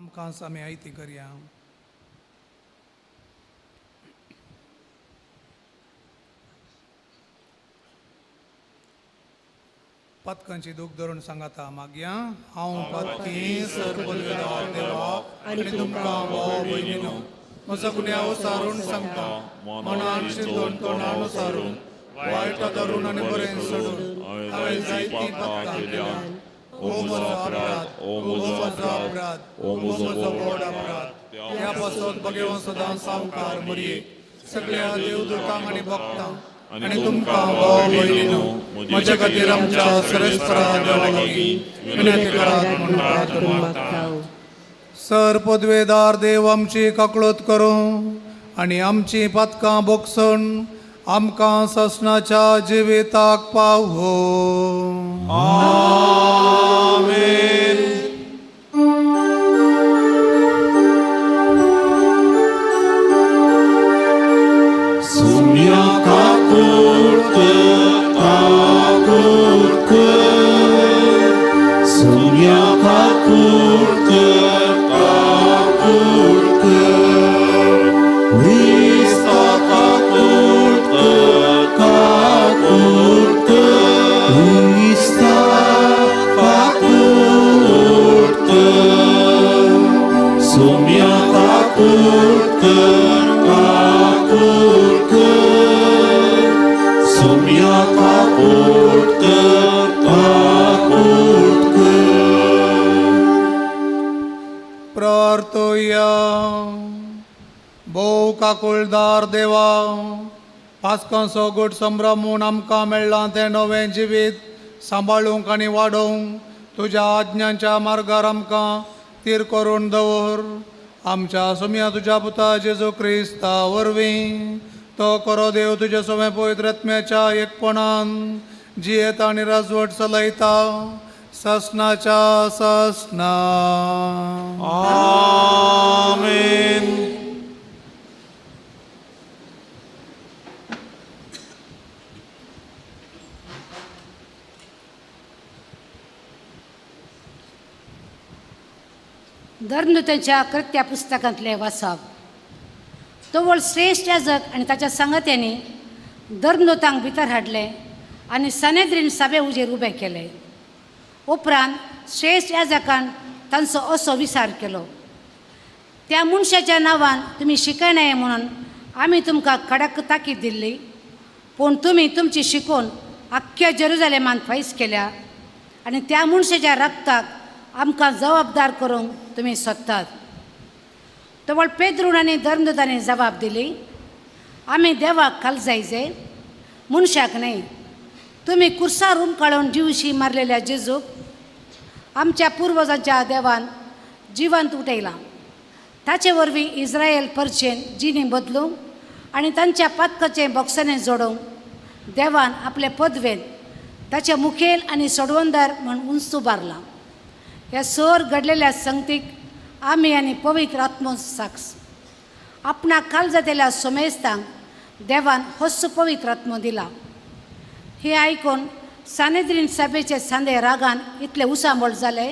आमकां आमी आयती करया. पातकांची दूख धरून सांगाता मागया. हांव पातकी सर्वपदवेदार देवाक आनी तुमकां भाव भयणीनो म्हजो गुन्यांव सारून सांगता. मनान चिंतून तोंडान सारून वायट धरून आनी बरें सोडून हांवें जायतीं पातकां केल्यात. ओ म्हजो अपराध, ओ म्हजो अपराध, ओ म्हजो व्हड अपराध. ह्या पासत भगेवन सदां सावकार मरये सगळ्या देवदूतांक आनी भक्तांक आनी तुमकां भाव भयणीनो म्हज्या खातीर आमच्या सरेस्परा देवा लागीं विनंती करात म्हूण प्रार्थना मागता. सर पदवेदार देव आमची काकळत करूं आनी आमची पातकां बोगसून आमकां ससनाच्या जिविताक पावो. आमेन. सुम्या काकूट काकूट कर, सुम्या काकूट काकूट कर, क्रिस्ता काकूट काकूट कर, क्रिस्ता काकूट कर, सुम्या काकूट काकूट कर, सुम्या काकूट काकूट कर. प्रार्थोया. भोव काकुळदार देवा, पास्कांचो गोड संभ्रम म्हूण आमकां मेळ्ळां तें नवें जिवीत सांबाळूंक आनी वाडोवंक तुज्या आज्ञांच्या मार्गार आमकां तीर करून दवर. आमच्या सोम्या तुज्या पुता जेजू क्रिस्ता वरवीं. तो करो देव तुज्या सोम्या पवित्र आत्म्याच्या एकपणान जियेता आनी राजवट चलयता ससनाच्या ससना. आमेन. धर्मदूतांच्या कृत्या पुस्तकांतले वाचप. तोवळ श्रेश्ठ याजक आनी ताच्या सांगात्यांनी धर्मदूतांक भितर हाडले आनी सनेद्रीन सभे उजेर उबे केले. उपरांत श्रेश्ठ याजकान तांचो असो विचार केलो, त्या मनशाच्या नांवान तुमी शिकयनाय म्हणून आमी तुमकां कडक ताकीद दिल्ली, पूण तुमी तुमची शिकून आख्ख्या जेरुजालेमान फायस केल्या आनी त्या मनशाच्या रक्ताक आमकां जबाबदार करूंक तुमी सोदतात. तवळ पेद्रून आनी धर्मदूतांनी जबाब दिली, आमी देवाक खाल जायचे, मनशाक न्हय. तुमी कुर्सार उमकाळून जिवशी मारलेल्या जेजूक आमच्या पुर्वजांच्या देवान जिवंत उठयला. ताचे वरवीं इस्रायल परचेन जिणी बदलूंक आनी तांच्या पातकाचें बोक्साने जोडूंक देवान आपले पदवेन ताचे मुखेल आनी सोडवणदार म्हूण उंच उबारला. ह्या सर घडलेल्या संगतीक आमी आनी पवित्र आत्मो साक्ष. आपणाक काल जातेल्या सोमेस्तांक देवान होस्स पवित्र आत्मो दिला. हे आयकून सानेद्रीन सभेचे सांदे रागान इतले उसांबळ जाले,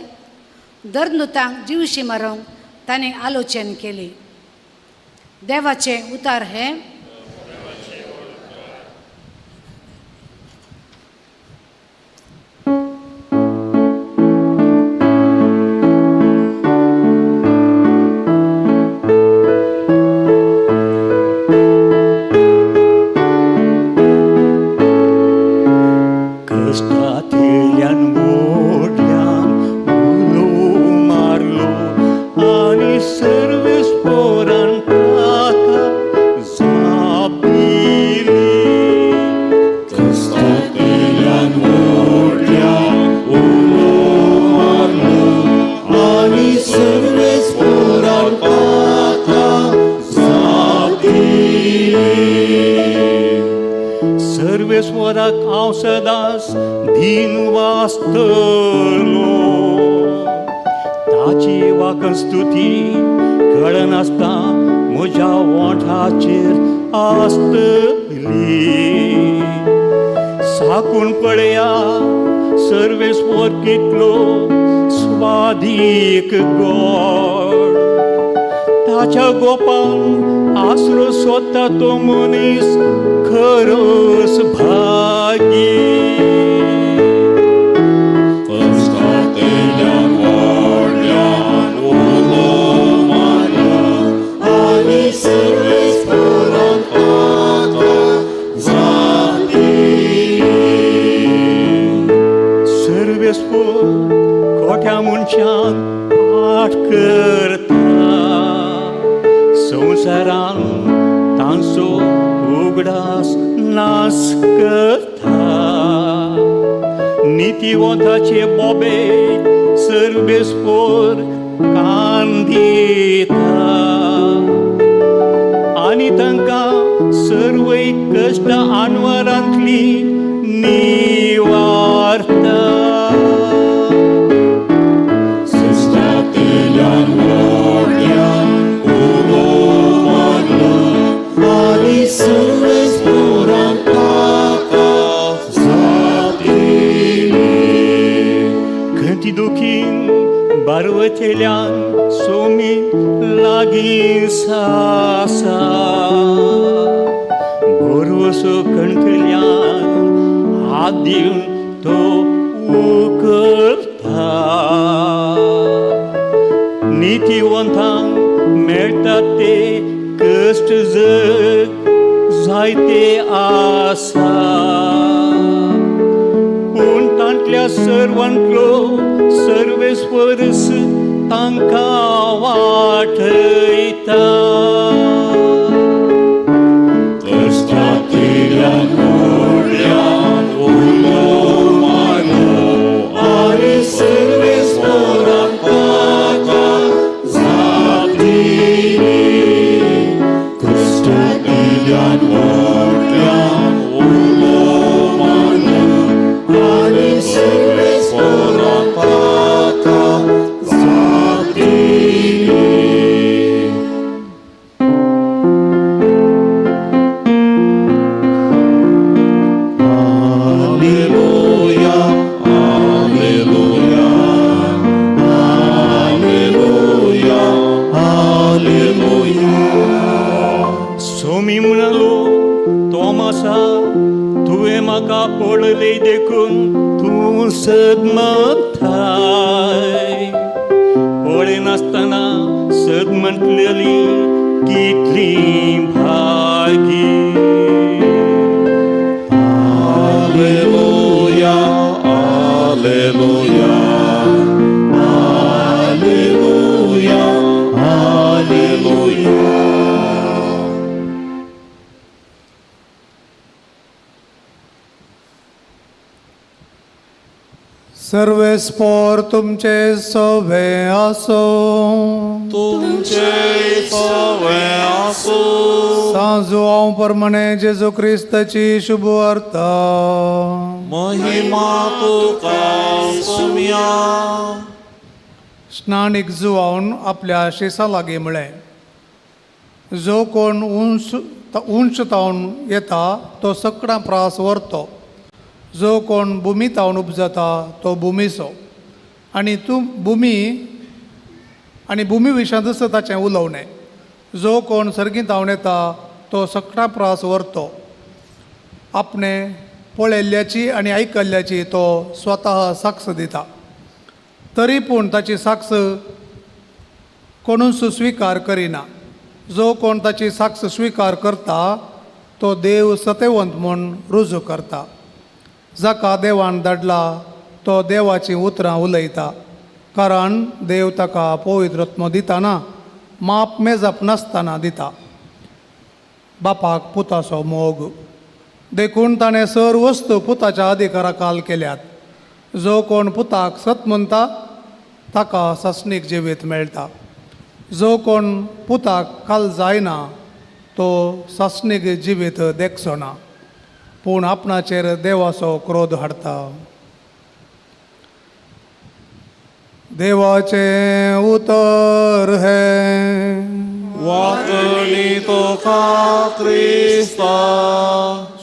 धर्मदूतांक जिवशी मारूंक तांणी आलोचन केली. देवाचें उतार हें. कश्टांतल्यान मोडल्यान उलो मारलो आनी सर्वेस्पोरान ताका जाप दिली. कश्टांतल्यान मोडल्यान उलो मारलो आनी सर्वेस्पोरान ताका जाप दिली. सर्वेस्वराक हांव सदांच दीन वाचतलो, ताची वाकस्तुती कळनासता म्हज्या ओंठाचेर आसतली. साकून पळया सर्वेस्वर कितलो स्वादीक गोड. ताच्या गोपान आसरो सोदता तो मनीस खरोच भागी. कश्टांतल्यान व्हडल्यान उलो मारलो आनी सर्वेस्परान ताका जाप दिली. सर्वेस्पर खोट्या मनशान पाठ करता, संवसारान तांचो उगडास नास करता. नितीवंताचे बोबे सर्वेस्पर कान दिता आनी तांकां सर्वय कश्ट आनवरांतली निवारता. कश्टांतल्यान व्हडल्यान उलो मारलो आनी सर्वेस्परान ताका जाप दिली. खंती दुखीन बारवतेल्यान सोमी लागीं आसा, भरवसो कंठल्यान हात दिवन तो उकलता. नितीवंतांक मेळटा ते कश्ट जग जायते आसा, पूण तांतल्या सर्वांतलो सर्वेस्परस तांकां वाटयता. कश्टांतल्यान व्हडल्यान उलो मारलो आनी सर्वेस्परान ताका जाप दिली. कश्टांतल्यान व्हडल्यान उलो मारलो आनी सर्वेस्परान ताका जाप दिली. Alleluia, Alleluia, Alleluia, Alleluia. Somi म्हणालो तोमासा, तुवें म्हाका पळयलें देखून तूं सद म्हणताय. पळयनासतना सद म्हणटली कितली भागी. Alleluia, Alleluia, Alleluia, Alleluia. सर्वेस्पोर तुमचे सवे आसो. तुमचे सवे आसूं. सांजू हांव परमणे जेजू क्रिस्ताची शुभ वार्ता. महिमा तुका सोम्या. स्नानीक जुवावन आपल्या शिसा लागीं म्हळें, जो कोण उंच उंच तावन येता तो सकडां प्रास व्हरतो. जो कोण भुमी तावन उपजता तो भुमीचो आनी तूं भुमी आनी भुमी विशांतच ताचें उलोवणें. जो कोण सर्गीं तावन येता तो सकडां प्रास व्हरतो. आपणे पळयल्ल्याची आनी आयकल्ल्याची तो स्वता साक्ष दिता, तरी पूण ताची साक्ष कोणूच स्विकार करिना. जो कोण ताची साक्ष स्विकार करता तो देव सतेवंत म्हूण रुजू करता. जाका देवान धाडला तो देवाचीं उतरां उलयता, कारण देव ताका पवित्रत्म दिताना माप मेजप नासतना दिता. बापाक पुताचो मोग देखून ताणें सर वस्तू पुताच्या अधिकारा काल केल्यात. जो कोण पुताक सत म्हणटा ताका सासणीक जिवीत मेळटा. जो कोण पुताक काल जायना तो सासणीक जिवीत देखचो ना, पूण आपणाचेर देवाचो क्रोध हाडटा. देवाचें उतर हें. वाकणी तुका क्रिस्ता.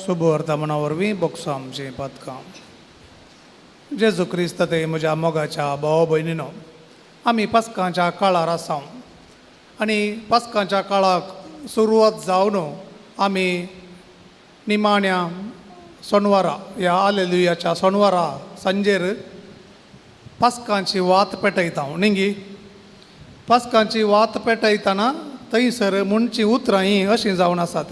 शुभ वर्तमाना वरवीं बोगसा आमचें पातकां. जेजू क्रिस्त ते म्हज्या मोगाच्या भाव भयणीनो, आमी पास्कांच्या काळार आसा आनी पास्कांच्या काळाक सुरवात जावन आमी निमाण्या सोनवारा ह्या आलेलुयाच्या सोनवारा सांजेर पास्कांची वात पेटयता न्ही. पास्कांची वात पेटयतना थंयसर म्हणची उतरां हीं अशीं जावन आसात.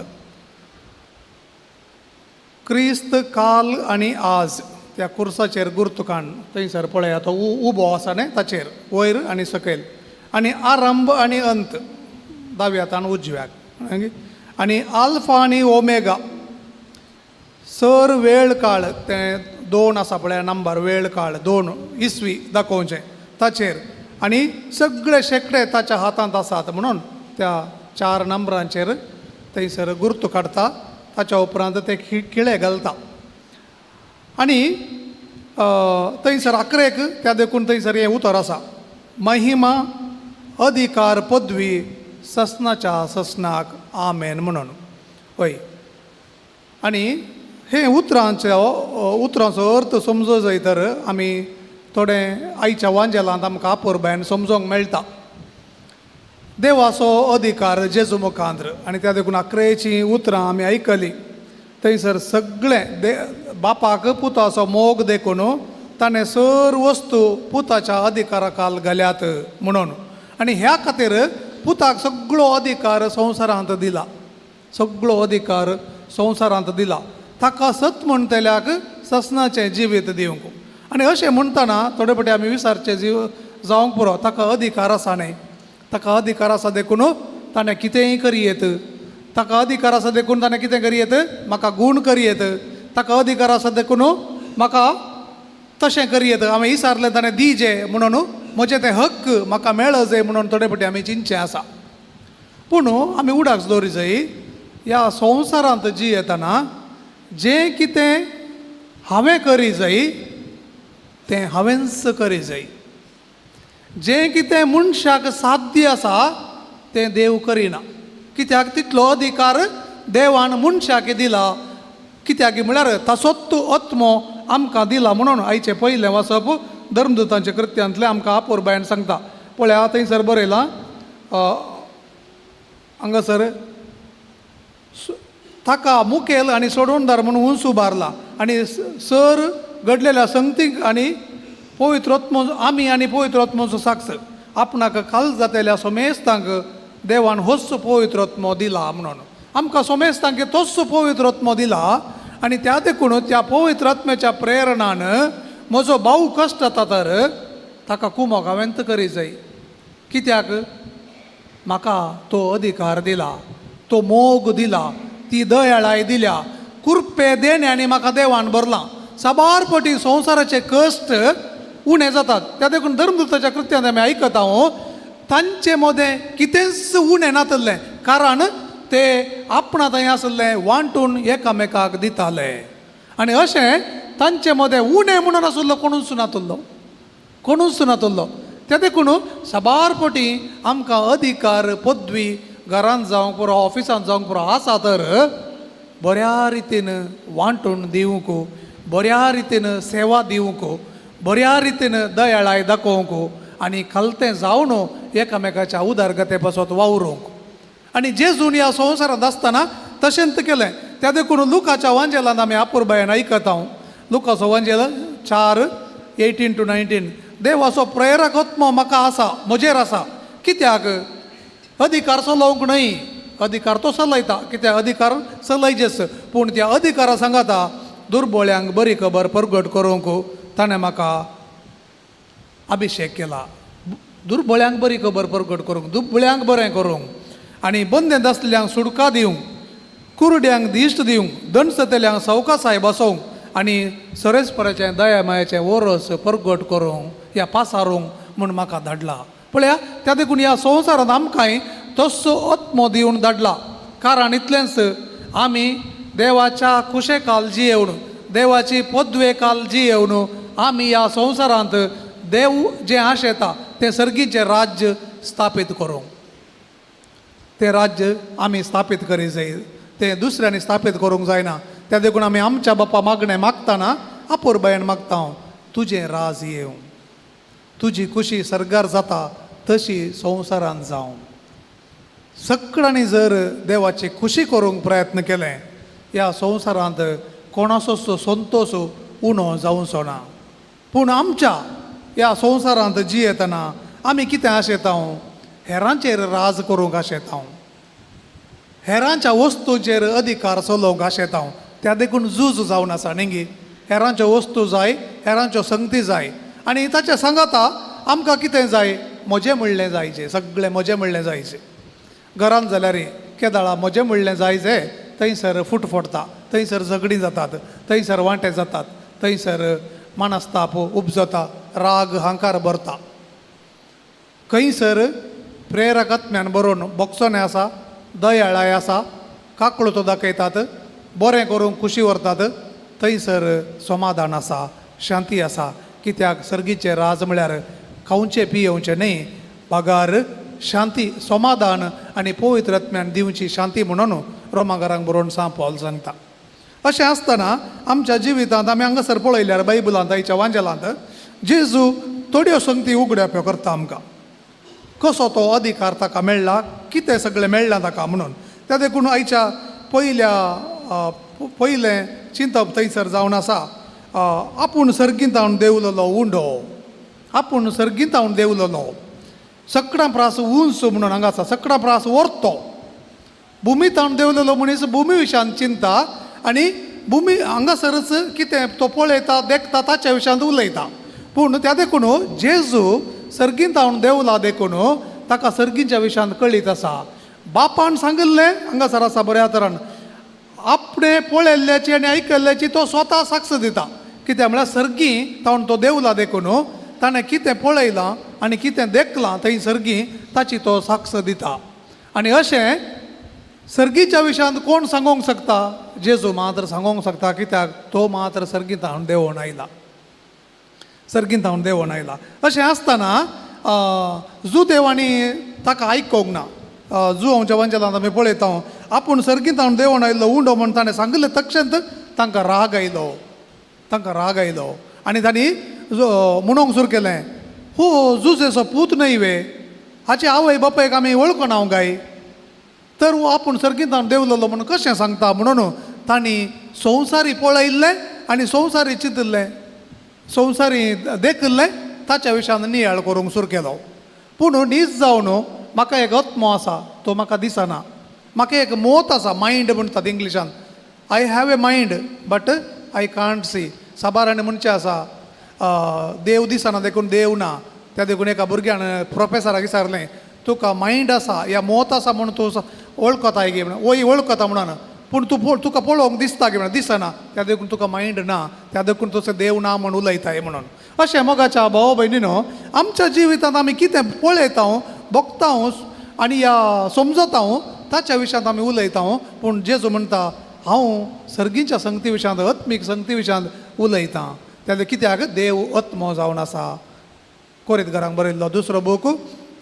क्रिस्त काल आनी आज त्या कुर्साचेर गुर्तुकान थंयसर पळया, तो उबो आसा न्ही ताचेर वयर आनी सकयल, आनी आरंभ आनी अंत दाव्या हातान उजव्याक, आनी आल्फा आनी ओमेगा सर वेळ काळ, तें दोन आसा पळया नंबर, वेळ काळ दोन इसवी दाखोवचें ताचेर, आनी सगळे शेंकडे ताच्या हातांत आसात म्हणून त्या चार नंबरांचेर थंयसर गुर्तू काडटा. ताच्या उपरांत ते खिळे घालता आनी थंयसर आकरेक त्या देखून थंयसर हें उतर आसा, महिमा अधिकार पदवी ससनाच्या ससनाक आमेन म्हणून. हय, आनी हे उतरांचो अर्थ समजो जाय तर आमी थोडें आयच्या वांजेलांत आमकां आपोरबायन समजोंक मेळटा. देवाचो अधिकार जेजू मुखांत्र, आनी त्या देखून आकरेचीं उतरां आमी आयकलीं. थंयसर सगळें दे बापाक पुताचो मोग देखून ताणें सर वस्तू पुताच्या अधिकारा खाल घाल्यात म्हणून, आनी ह्या खातीर पुताक सगळो अधिकार संवसारांत दिला, सगळो अधिकार संवसारांत दिला, ताका सत म्हणटल्याक ससनाचें जिवीत दिवंक. आनी अशें म्हणटना थोडे फावटी आमी विसारचें जीव जावंक पुरो, ताका अधिकार आसा न्ही, ताका अधिकार आसा देखून ताणें कितेंय करयेत, ताका अधिकार आसा देखून ताणें कितें करयेत, म्हाका गूण करयेत, ताका अधिकार आसा देखून म्हाका तशें करयेत, हांवें विसारलें ताणें दिजे म्हणून म्हजें तें हक्क म्हाका मेळ जाय म्हणून थोडे फावटी आमी चिंतचें आसा. पूण आमी उडाक दवरी जाय, ह्या संवसारांत जियेतना जें कितें हांवें करी जाय तें हांवेंच करी जाय, जें कितें मनशाक साध्य आसा तें देव करिना, कित्याक तितलो अधिकार देवान मनशाक दिला. कित्याक म्हळ्यार ताचोच आत्मो आमकां दिला म्हणून आयचें पयलें वाचप धर्मदुतांच्या कृत्यांतलें आमकां आपोरबायन सांगता. पळया थंयसर बरयलां, हांगासर ताका मुखेल आनी सोडवणदार म्हणून उंच उबारला आनी सर घडलेल्या संगतीक आनी पवित्र आमी आनी पवित्र आत्मोचो साक्ष आपणाक खाल जातेल्या सोमेस्तांक देवान होच पवित्र आत्मो दिला म्हणून. आमकां सोमेस्तांक तोच पवित्र आत्मो दिला आनी त्या देखून त्या पवित्र आत्म्याच्या प्रेरणान म्हजो भाव कश्ट जाता तर ताका कुमोक हांवें करी जाय, कित्याक म्हाका तो अधिकार दिला, तो मोग दिला, ती दयाळाय दिल्या, कुरपे देणे म्हाका देवान भरलां. साबार पटी संवसाराचे कश्ट उणें जातात. त्या देखून धर्मदूताच्या कृत्यांत आमी आयकता हो, तांचे मदें कितेंच उणें नातलें, कारण ते आपणा थंय आसले वांटून एकामेकाक दिताले आनी अशें तांचे मदें उणें म्हणून आसलो कोणूच नातलो, कोणूच नातलो. त्या देखून साबार पटी आमकां अधिकार पदवी घरांत जावंक पुरो ऑफिसांत जावंक पुरो आसा तर बऱ्या रितीन वांटून दिवंक, बऱ्या रितीन सेवा दिवंक, बऱ्या रितीन दयाळाय दाखोवंक आनी खालतें जावन एकामेकाच्या उदरगते पासत वावरूंक. आनी जेजून ह्या संवसारांत आसतना तशेंच केलें. त्या देखून लुकाच्या वांजेलांत आमी आपुरबायन आयकता हांव, लुकाचो वांजेल 4:18 to 19, देवाचो प्रेरक आत्मो म्हाका आसा, म्हजेर आसा, कित्याक अधिकार चलोवंक न्हय, अधिकार तो चलयता, कित्याक अधिकार चलयचेच, पूण त्या अधिकारा सांगाता दुर्बोळ्यांक बरी खबर परगट करूंक ताणें म्हाका अभिशेक केला, दुर्बळ्यांक बरी खबर परगट करूंक, दुबळ्यांक बरें करूंक आनी बंदेंत आसलेल्यांक सुटका दिवंक, कुरड्यांक दिश्ट दिवंक, दणसतेल्यांक सवकासाय बसोवंक आनी सरेस्पराचें दया मायाचें ओरस परगट करूंक या पासारूंक म्हूण म्हाका धाडला. पळया त्या देखून ह्या संवसारांत आमकांय तसो आत्मो दिवन धाडला, कारण इतलेंच आमी देवाच्या कुशेकाल जियेवन, देवाची पदवेकाल जियेवन आमी ह्या संवसारांत देव जें आशेता तें सर्गीचें राज्य स्थापीत करूंक, तें राज्य आमी स्थापीत करी जाय, तें दुसऱ्यांनी स्थापीत करूंक जायना. त्या देखून आमी आमच्या बापा मागणें मागतना आपुरबायेन मागता हांव, तुजें राज येवं, तुजी खुशी सर्गार जाता तशी संवसारांत जावं. सगळ्यांनी जर देवाची खुशी करूंक प्रयत्न केले ह्या संवसारांत कोणाचोच संतोश उणो जावचो ना. पूण आमच्या ह्या संवसारांत जियेतना आमी कितें आशेता, हेरांचेर राज करूंक आशेता, हेरांच्या वस्तूंचेर अधिकार चलोवंक आशेता. त्या देखून झूज जावन आसा न्ही गी. हेरांच्यो वस्तू जाय, हेरांच्यो संगती जाय आनी ताच्या सांगाता आमकां कितें जाय, म्हजें म्हणलें जायचें, सगळें म्हजें म्हणलें जायचें. घरांत जाल्यार केदाळा म्हजें म्हणलें जायचें, थंयसर फूट फोडटा, थंयसर झगडीं जातात, थंयसर वांटे जातात, थंयसर मानस्ताप उपजता, राग हांकार भरता. खंयसर प्रेरक आत्म्यान बरोवन बोगसोणें आसा, दयाळाय आसा, काकळूतो दाखयतात, बरें करूंक खुशी व्हरतात, थंयसर समाधान आसा, शांती आसा. कित्याक सर्गीचें राज म्हळ्यार खावचें पियेवचें न्हय, बगार शांती, समाधान आनी पवित्र आत्म्यान दिवची शांती म्हणून रोमागारांक बरोवन सांग पॉल सांगता. अशें आसतना आमच्या जिवितांत आमी हांगासर पळयल्यार बायबलांत आयच्या वांजेलांत जेजू थोड्यो संगती उगड्याप्यो करता आमकां, कसो तो अधिकार ताका मेळ्ळा, कितें सगळें मेळ्ळां ताका म्हणून. त्या देखून आयच्या पयल्या पयलें चिंतप थंयसर जावन आसा, आपूण सर्गींतावन देंवलेलो उंडो, आपूण सर्गींतावन देंवलेलो सगळ्यां प्रास उंच म्हणून हांगा आसा, सगळ्यां प्रास व्हरतो. भुमी तावन देंवलेलो मनीस भुमी विशयान चिंता आनी भुमी हांगासरच कितें तो पळयता, देखता, ताच्या विशयांत उलयता. पूण त्या देखून जेजू सर्गींतावन देंवला देखून ताका सर्गींच्या विशयांत कळीत आसा. बापान सांगिल्लें हांगासर आसा बऱ्या तरान, आपणें पळयल्ल्याची आनी आयकल्ल्याची तो स्वता साक्ष दिता. कित्याक म्हळ्यार सर्गी तावन तो देंवला देखून ताणें कितें पळयलां आनी कितें देखलां थंय सर्गी ताची तो साक्ष दिता. आनी अशें सर्गीच्या विशयांत कोण सांगोंक शकता? जेजू मात्र सांगोंक शकता. कित्याक तो मात्र सर्गींतावन देंवोन आयला, सर्गींतावन देंवोन आयला. अशें आसतना जुदेवांनी ताका आयकोंक ना. जुवांच्या वंजलांत आमी पळयता, आपूण सर्गींतावन देंवोन आयिल्लो उंडो म्हूण ताणें सांगिल्लें तक्षंत तांकां राग आयलो, तांकां राग आयलो आनी तांणी म्हणूंक सुरू केलें, हो जुजेचो पूत न्हय वे, हाचे आवय बापायक आमी वळखना काय, तर हो आपूण सर्गींतावन देंवलेलो म्हणून कशें सांगता म्हणून तांणी संवसारी पळयल्लें आनी संवसारी चिंतिल्लें, संवसारी देखिल्लें, ताच्या विशयान नियाळ करूंक सुरू केलो. पूण नीज जावन म्हाका एक आत्मो आसा तो म्हाका दिसना, म्हाका एक मोत आसा, मायंड म्हणटात इंग्लिशान, I have a mind but I can't see. साबारांनी म्हणचें आसा देव दिसना देखून देव ना. त्या देखून एका भुरग्यान प्रोफेसराक विचारलें, तुका मायंड आसा या मोत आसा म्हूण तूं वळखताय गे म्हणून, वय वळखता म्हणून, पूण तूं तुका पळोवंक दिसता गे म्हणून, दिसना, त्या देखून तुका मायंड ना, त्या देखून तुजो देव ना म्हूण उलयताय म्हणून. अशें मोगाच्या भाव भयणीनो, आमच्या जिवितांत आमी कितें पळयता, भोगता आनी या समजता ताच्या विशयांत आमी उलयता. पूण जेजू म्हणटा हांव सर्गीच्या संगती विशयांत, आत्मीक संगती विशयांत उलयतां. त्या कित्याक देव आत्मो जावन आसा. कोरीत घरांक बरयल्लो दुसरो बूक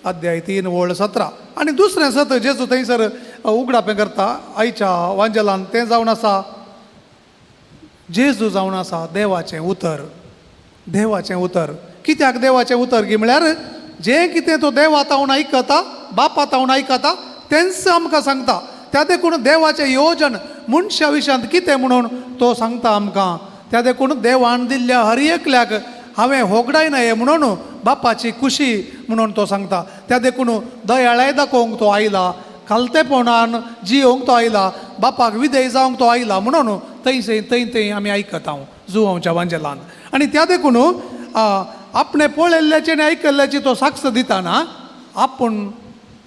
अध्याय 3 ओळ 17. आनी दुसरें सत जेजू थंयसर उगडापें करता आयच्या वांजेलान तें जावन आसा, जेजू जावन आसा देवाचें उतर, देवाचें उतर. कित्याक देवाचें उतर गी म्हळ्यार जें कितें तो देवा तावन आयकता, बापा तावन आयकता, तेंच आमकां सांगता. त्या देखून देवाचें योजन मनशा विशयांत कितें म्हणून तो सांगता आमकां. त्या देखून देवान दिल्ल्या हर एकल्याक हांवें होगडायना हें म्हणून बापाची खुशी म्हणून तो सांगता. त्या देखून दयाळाय दाखोवंक तो आयला, खालतेपणान जियोवंक तो आयला, बापाक विधेय जावंक तो आयला म्हणून थंय थंय थंय आमी आयकता जुवांच्या वांजेलान. आनी त्या देखून आपणें पळयल्ल्याचें आनी आयकल्ल्याची तो साक्ष दिताना आपूण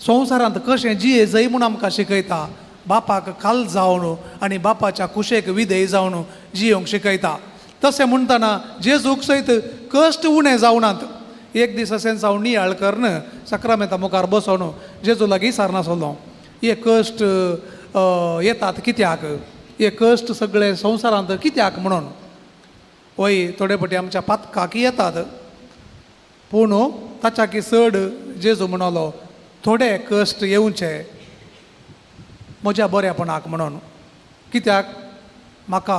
संवसारांत कशें जिये जय म्हूण आमकां शिकयता. बापाक खाल जावन आनी बापाच्या कुशेक विधेय जावन जियोवंक शिकयता. तशें म्हणटना जेजूक सयत कश्ट उणें जावनात. एक दीस अशेंच हांव नियाळ करून साक्रामेंता मुखार बसोन जेजू लागीं विचारनासलो, हे कश्ट येतात कित्याक, हे कश्ट सगळे संवसारांत कित्याक म्हणून. वय थोडे फावटी आमच्या पातकाक येतात, पूण ताच्याकी चड जेजू म्हणलो थोडे कश्ट येवचे म्हज्या बऱ्यापणाक म्हणून. कित्याक म्हाका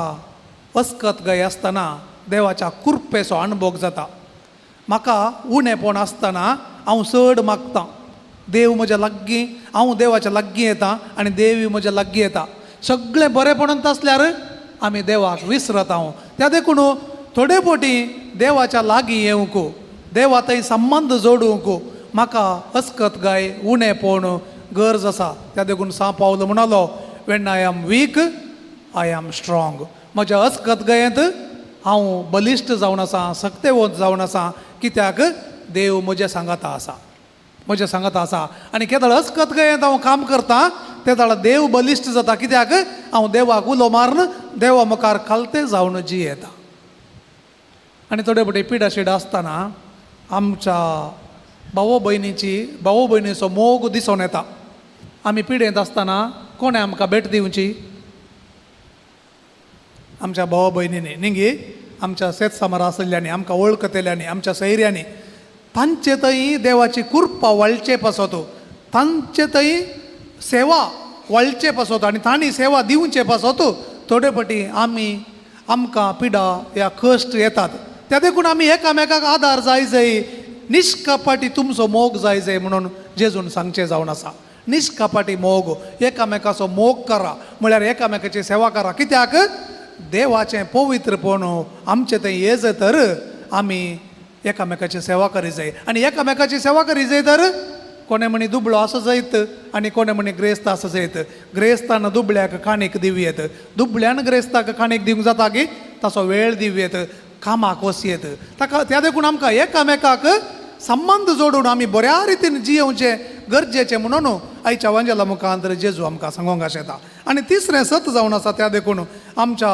अस्कत गाय आसतना देवाच्या कुरपेचो अणभोग जाता. म्हाका उणेपण आसतना हांव चड मागतां, देव म्हज्या लागीं, हांव देवाच्या लागीं येता आनी देवूय म्हज्या लागीं येता. सगळें बरेपणांत आसल्यार आमी देवाक विसरता हांव. त्या देखून थोडे फावटी देवाच्या लागीं येवंक, देवा थंय संबंद जोडूंक म्हाका अस्कत गाय उणेपण गरज आसा. त्या देखून सां पावल म्हणालो, when I am weak I am strong. म्हज्या अस्कत गयेंत हांव बलिश्ट जावन आसा, सक्तेवंत जावन आसा, कित्याक देव म्हज्या सांगाता आसा, म्हज्या सांगाता आसा. आनी केदळ अस्कत गयेंत हांव काम करता तेदळ देव बलिश्ट जाता, कित्याक हांव देवाक उलो मारून देवा मुखार खालते जावन जियेता. आनी थोडे फावटी पिडा शिडा आसतना आमच्या भाव भयणीची, भाव भयणीचो मोग दिसून येता. आमी पिडेंत आसतना कोणें आमकां भेट दिवची? आमच्या भाव भयणींनी न्ही, आमच्या शेतसामार आशिल्ल्यांनी, आमकां वळखतल्यांनी, आमच्या सैऱ्यांनी. तांचे थंय देवाची कृपा वळचे पासत, तांचे थंय सेवा वळचे पासत आनी तांणी सेवा दिवचे पासत थोडे फावटी आमी आमकां पिडा या कश्ट येतात. त्या देखून आमी एकामेकाक आदार जाय जाय, निश्कपाटी तुमचो मोग जाय जाय म्हणून जेजून सांगचें जावन आसा. निश्कपाटी मोग, एकामेकाचो मोग करा म्हळ्यार एकामेकाची सेवा करा, कित्याक देवाचें पवित्रपण आमचें थंय येज तर आमी एकामेकाची सेवा करी जाय. आनी एकामेकाची सेवा करी जाय तर कोणे म्हणी दुबळो आसो जायत आनी कोणे म्हणी ग्रेस्त आसो जायत. ग्रेस्तान दुबळ्याक काणीक दिवं येत, दुबळ्यान ग्रेस्ताक काणीक दिवंक जाता की ताचो वेळ दिवं येत, कामाक वचयेत ताका. त्या देखून आमकां एकामेकाक संबंद जोडून आमी बऱ्या रितीन जियेवचें गरजेचें म्हणून आयच्या वांजेला मुखांत जेजू आमकां सांगोंक आशेता. आनी तिसरें सत जावन आसा, त्या देखून आमच्या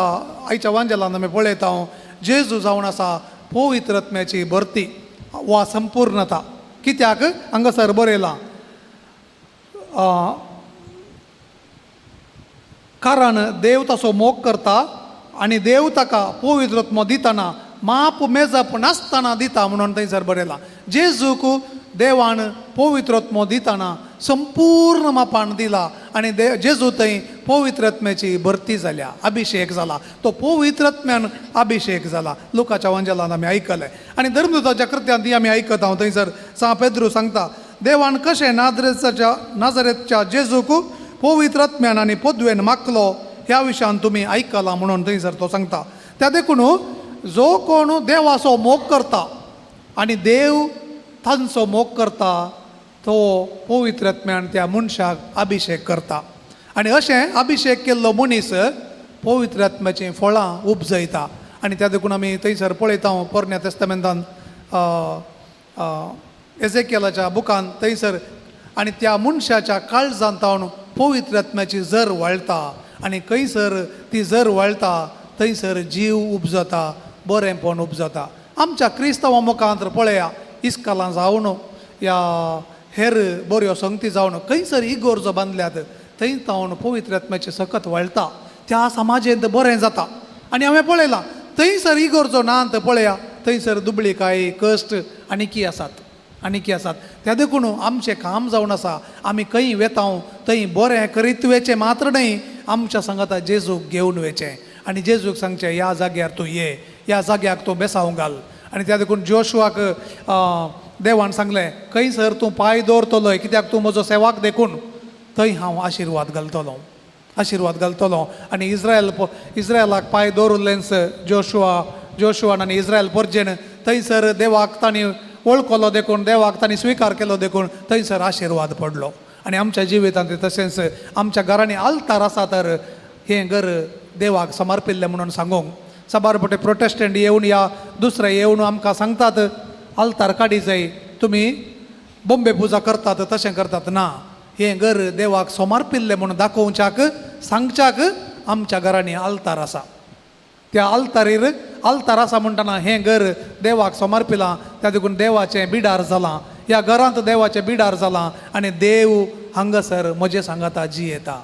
आयच्या वांजेलान आमी पळयता जेजू जावन आसा पवित्र आत्म्याची भरती वा संपूर्णता. कित्याक हांगासर बरयलां, कारण देव तसो मोग करता आनी देव ताका पवित्र आत्मो दितना माप मेजप नासतना दिता म्हणून थंयसर बरयलां. जेजूक देवान पवित्र आत्मो दितना संपूर्ण मापान दिला आनी जेजू थंय पवित्र आत्म्याची भरती जाल्या, अभिशेक जाला, तो पवित्र आत्म्यान अभिशेक जाला. लुकाच्या वांजेलान आमी आयकलें आनी धर्मदूताच्या कृत्यांत ती आमी आयकता. हांव थंयसर सां पेद्रू सांगता, देवान कशें नाजरेतच्या जेजूक पवित्र आत्म्यान आनी पदवेन मागलो ह्या विशयान तुमी आयकलां म्हणून थंयसर तो सांगता. त्या देखून जो कोण देवाचो मोग करता आनी देव तांचो मोग करता तो पवित्र आत्म्यान त्या मनशाक अभिशेक करता. आनी अशें अभिशेक केल्लो मनीस पवित्र आत्म्याचीं फळां उपजयता. आनी त्या देखून आमी थंयसर पळयता पोरण्या तेस्तामेंतान एजेकियलाच्या बुकान थंयसर आनी त्या मनशाच्या काळजांत तावन पवित्र आत्म्याची जर वळटा आनी खंयसर ती जर वळटा थंयसर जीव उपजता, बरेंपण उपजता. आमच्या क्रिस्तांवा मुखांत पळया, इस्कालां जावन या हेर बऱ्यो संगती जावन खंयसर इगोर्जो बांदल्यात थंय तावन पवित्र आत्म्याची सकत वळटा, त्या समाजेंत बरें जाता. आनी हांवें पळयलां थंयसर इगोर्जो ना पळया, थंयसर दुबळीकाय कश्ट आनी की आसात, आनी की आसात. त्या देखून आमचें काम जावन आसा आमी खंय वेता थंय बरें करीत वेचें मात्र न्हय, आमच्या सांगाता जेजूक घेवन वेचें आनी जेजूक सांगचें ह्या जाग्यार तूं ये, ह्या जाग्याक तूं बेसांव घाल. आनी त्या देखून जोशुआक देवान सांगलें खंयसर तूं पांय दवरतलोय कित्याक तूं म्हजो सेवाक देखून थंय हांव आशिर्वाद घालतलो, आशिर्वाद घालतलो. आनी इस्रायलाक पांय दवरिल्लेंच जोशुआन आनी इस्रायल परजेन थंयसर देवाक तांणी वळखलो देखून, देवाक तांणी स्विकार केलो देखून थंयसर आशिर्वाद पडलो. आनी आमच्या जिवितांत तशेंच आमच्या घरांनी आल्तार आसा तर हें घर देवाक समर्पिल्लें म्हणून सांगूंक साबार फावटी प्रोटेस्टंट येवन या दुसरे येवन आमकां सांगतात आल्तार काडी जाय, तुमी बॉम्बे पुजा करतात तशें करतात. ना, हें घर देवाक समर्पिल्लें म्हणून दाखोवच्याक सांगच्याक आमच्या घरांनी आल्तार आसा. त्या आल्तारीर आल्तार आसा म्हणटना हें घर देवाक समर्पिलां, त्या देखून देवाचें बिडार जालां, ह्या घरांत देवाचें बिडार जालां आनी देव हांगासर म्हजें सांगाता जियेता.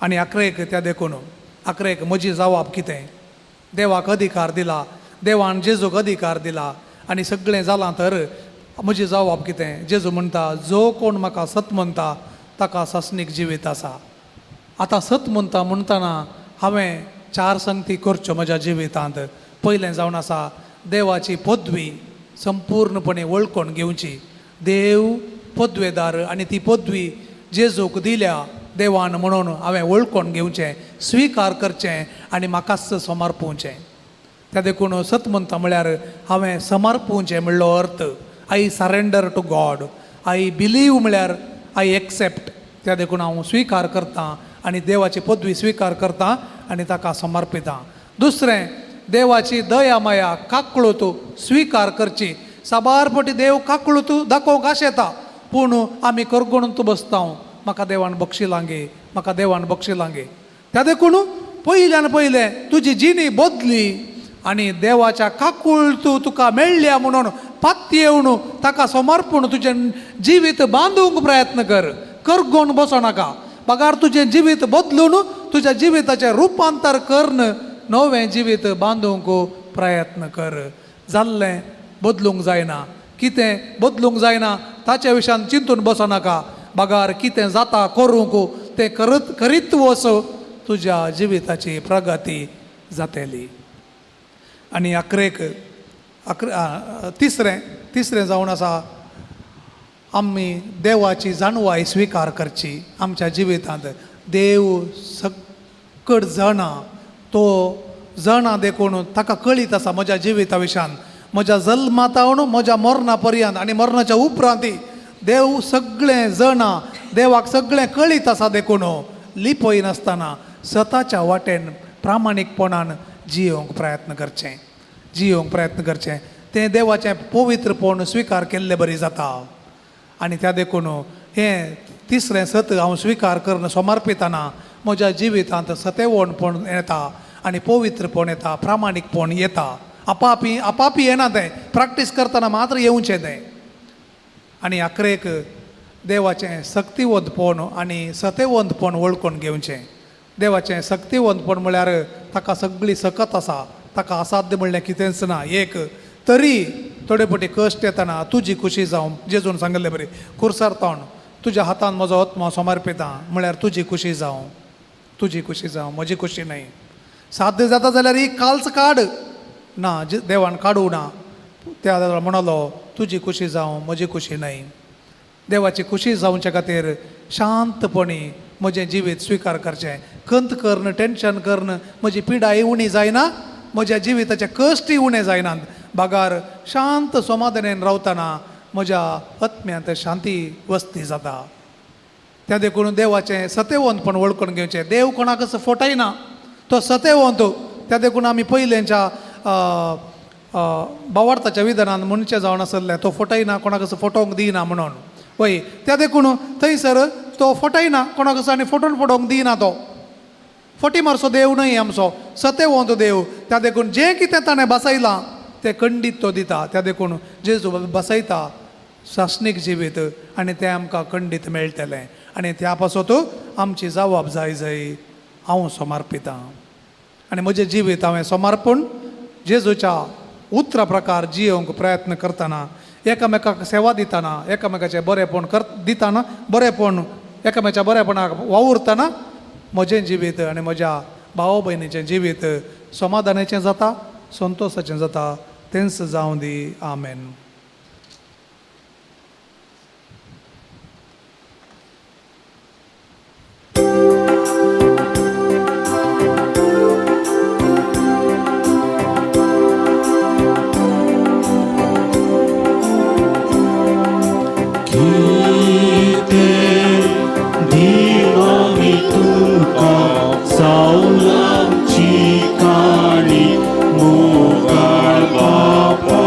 आनी आकरेक त्या देखून आकरेक म्हजी जवाब कितें, देवाक अधिकार दिला, देवान जेजूक अधिकार दिला आनी सगळें जालां तर म्हजी जवाब कितें, जेजू म्हणटा जो कोण म्हाका सत म्हणटा ताका सासणीक जिवीत आसा. आतां सत म्हणटा म्हणटना हांवें चार संगती करच्यो म्हज्या जिवितांत. पयलें जावन आसा देवाची पदवी संपूर्णपणे वळखून घेवची. देव पदवेदार आनी ती पदवी जेजूक दिल्या देवान म्हणून हांवें वळखून घेवचें, स्विकार करचें आनी म्हाकाच समर्पुचें. त्या देखून सतमंत म्हळ्यार हांवें समर्पुचें म्हणलो अर्थ I surrender to God, I believe म्हळ्यार I accept. त्या देखून हांव स्विकार करतां आनी देवाची पदवी स्विकार करतां आनी ताका समर्पितां. दुसरें, देवाची दया माया काकळूत स्विकार करची. साबार पटी देव काकळूत दाखोवंक आशेता, पूण आमी करगणून तूं बसता, म्हाका देवान बक्षिलांगे, म्हाका देवान बक्षिलांगे. त्या देखून पयल्यान पयलें तुजी जिणी बदली आनी देवाच्या काकूळ तूं तुका मेळ्ळ्या म्हणून पातयेवन ताका समर्पण तुजें जिवीत बांदूंक प्रयत्न कर. करगोन बसो नाका, बगार तुजें जिवीत बदलून तुज्या जिविताचें रुपांतर करून नवें जिवीत बांदूंक प्रयत्न कर. जाल्लें बदलूंक जायना, कितें बदलूंक जायना ताच्या विशयान चिंतून बसो नाका, बगार कितें जाता करूंक तें करत करीत वच, तुज्या जिविताची प्रगती जातली. आनी अकरेक तिसरें तिसरें जावन आसा आमी देवाची जाणवाय स्विकार करची आमच्या जिवितांत. देव सकट जाणा, तो जाणा देखून ताका कळीत आसा म्हज्या जिविता विशयान, म्हज्या जल्मातावन म्हज्या मरणा पर्यंत आनी मरणाच्या उपरांती देव सगळें जाणा, देवाक सगळें कळीत आसा देखून लिपयनासतना स्वताच्या वाटेन प्रामाणीकपणान जियोवंक प्रयत्न करचें, जियोवंक प्रयत्न करचें. तें देवाचें पवित्रपण स्विकार केल्ले बरी जाता. आनी त्या देखून हें तिसरें सत हांव स्विकार करून समर्पितना म्हज्या जिवितांत सतेवणपण येता आनी पवित्रपण येता, प्रामाणीकपण येता. आपापी आपापी येना तें, प्रॅक्टीस करतना मात्र येवचें तें. आनी अकरेक देवाचें सक्तिवंतपण आनी सतेवंतपण वळखून घेवचें. देवाचें सक्तिवंतपण म्हळ्यार ताका सगळी सकत आसा, ताका असाध्य म्हणलें कितेंच ना. एक तरी थोडे फावटी कश्ट येतना तुजी खुशी जावं, जेजून सांगिल्ले बरी खुर्सार तावन तुज्या हातान म्हजो आत्मा समर्पिता म्हळ्यार तुजी खुशी जावं, तुजी खुशी जावं, म्हजी खुशी न्हय. साध्य जाता जाल्यार ही काल्च काड ना, देवान काडूं ना. त्या वेळार म्हणलो तुजी खुशी जावं, म्हजी खुशी न्हय. देवाची खुशी जावचे खातीर शांतपणी म्हजें जिवीत स्विकार करचें. खंत करून टेंशन करून म्हजी पिडाय उणी जायना, म्हज्या जिविताचे कश्टय उणें जायनात, बागार शांत समाधानेन रावतना म्हज्या आत्म्यांत शांती वस्ती जाता. त्या देखून देवाचें सतेवंतपण वळखून घेवचें. देव कोणाकच फटयना, तो सतेवंत. त्या देखून आमी पयलेंच्या भावार्थाच्या विधानान म्हणचें जावन आसलें, तो फटयना, कोणाकच फटोवंक दिना म्हणून. वय, त्या देखून थंयसर तो फटयना कोणाकच आनी फटोवन फटोवंक दिना. तो फटी मारचो देव न्हय आमचो, सतेवंत देव. त्या देखून जें कितें ताणें बसयलां तें खंडीत तो दिता. त्या देखून जेजू बसयता सासणीक जिवीत आनी तें आमकां खंडीत मेळटलें. आनी त्या पासत आमची जबाब जाय जाय हांव समर्पितां आनी म्हजें जिवीत हांवें समर्पण जेजूच्या उतरा प्रकार जियोवंक प्रयत्न करतना, एकामेकाक सेवा दितना, एकामेकाचें बरेंपण कर दितना, बरेंपण एकामेकाच्या बरेंपणाक वावुरतना म्हजें जिवीत आनी म्हज्या भाव भयणीचें जिवीत समाधानाचें जाता, संतोशाचें जाता. तेंच जावं दी. आमेन. सावलांची काणी मुगाळ बापा.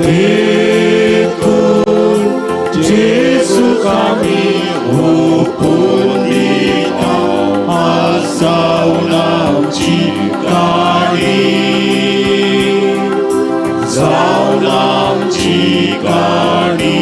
देखून जेजूक आमी ओपून दिता आज जावन आमची काणी, जावन आमची काणी.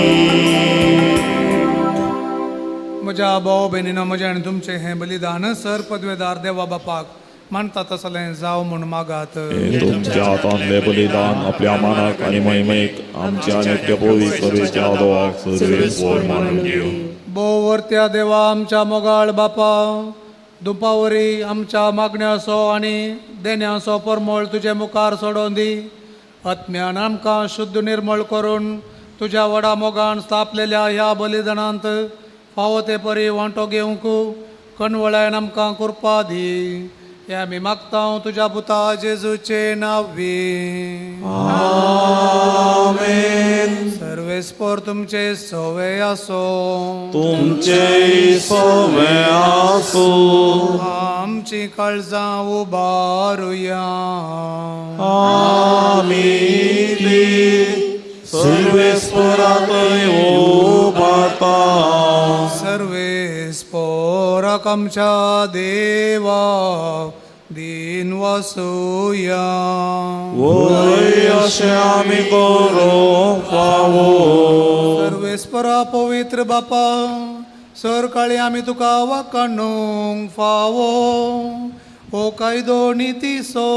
म्हज्या भाव भयणीनो, म्हजें आनी तुमचें हें बलिदान सर पदवेदार देवा बापाक मानता तसलें जावं म्हूण मागात. हे तुमच्या हातांतलें बलिदान आपल्या मानाक आनी महिमेक आमच्या नित्य पवित्र सभेच्या देवाक सर्वेस्पर मानून दिवं. भोव वरत्या देवा, आमच्या मोगाळ बापा, दुपावरी आमच्या मागण्याचो आनी देण्याचो परमळ तुजे मुखार सोडोवन दी. आत्म्यान आमकां शुद्ध निर्मळ करून तुज्या व्हडा मोगान स्थापलेल्या ह्या बलिदानांत फावो ते परी वांटो घेवंक कणवळ्यान आमकां कृपा दी. हे आमी मागता तुज्या पुता जेजूचे नांवी. आमेन. सर्वेस्पर तुमचे सवे आसो. तुमचे सवे आसूं. आमची काळजां उबारुया. आमी ती सर्वेस्पराकय उबारता. सर्वेस्पोराक आमच्या देवा दिन वासुया. वय, अशें आमी करूंक फावो. सर्वेस्परा, पवित्र बापा, सरकाळी आमी तुका वाकाणूंक फावो. हो कायदो नितीसो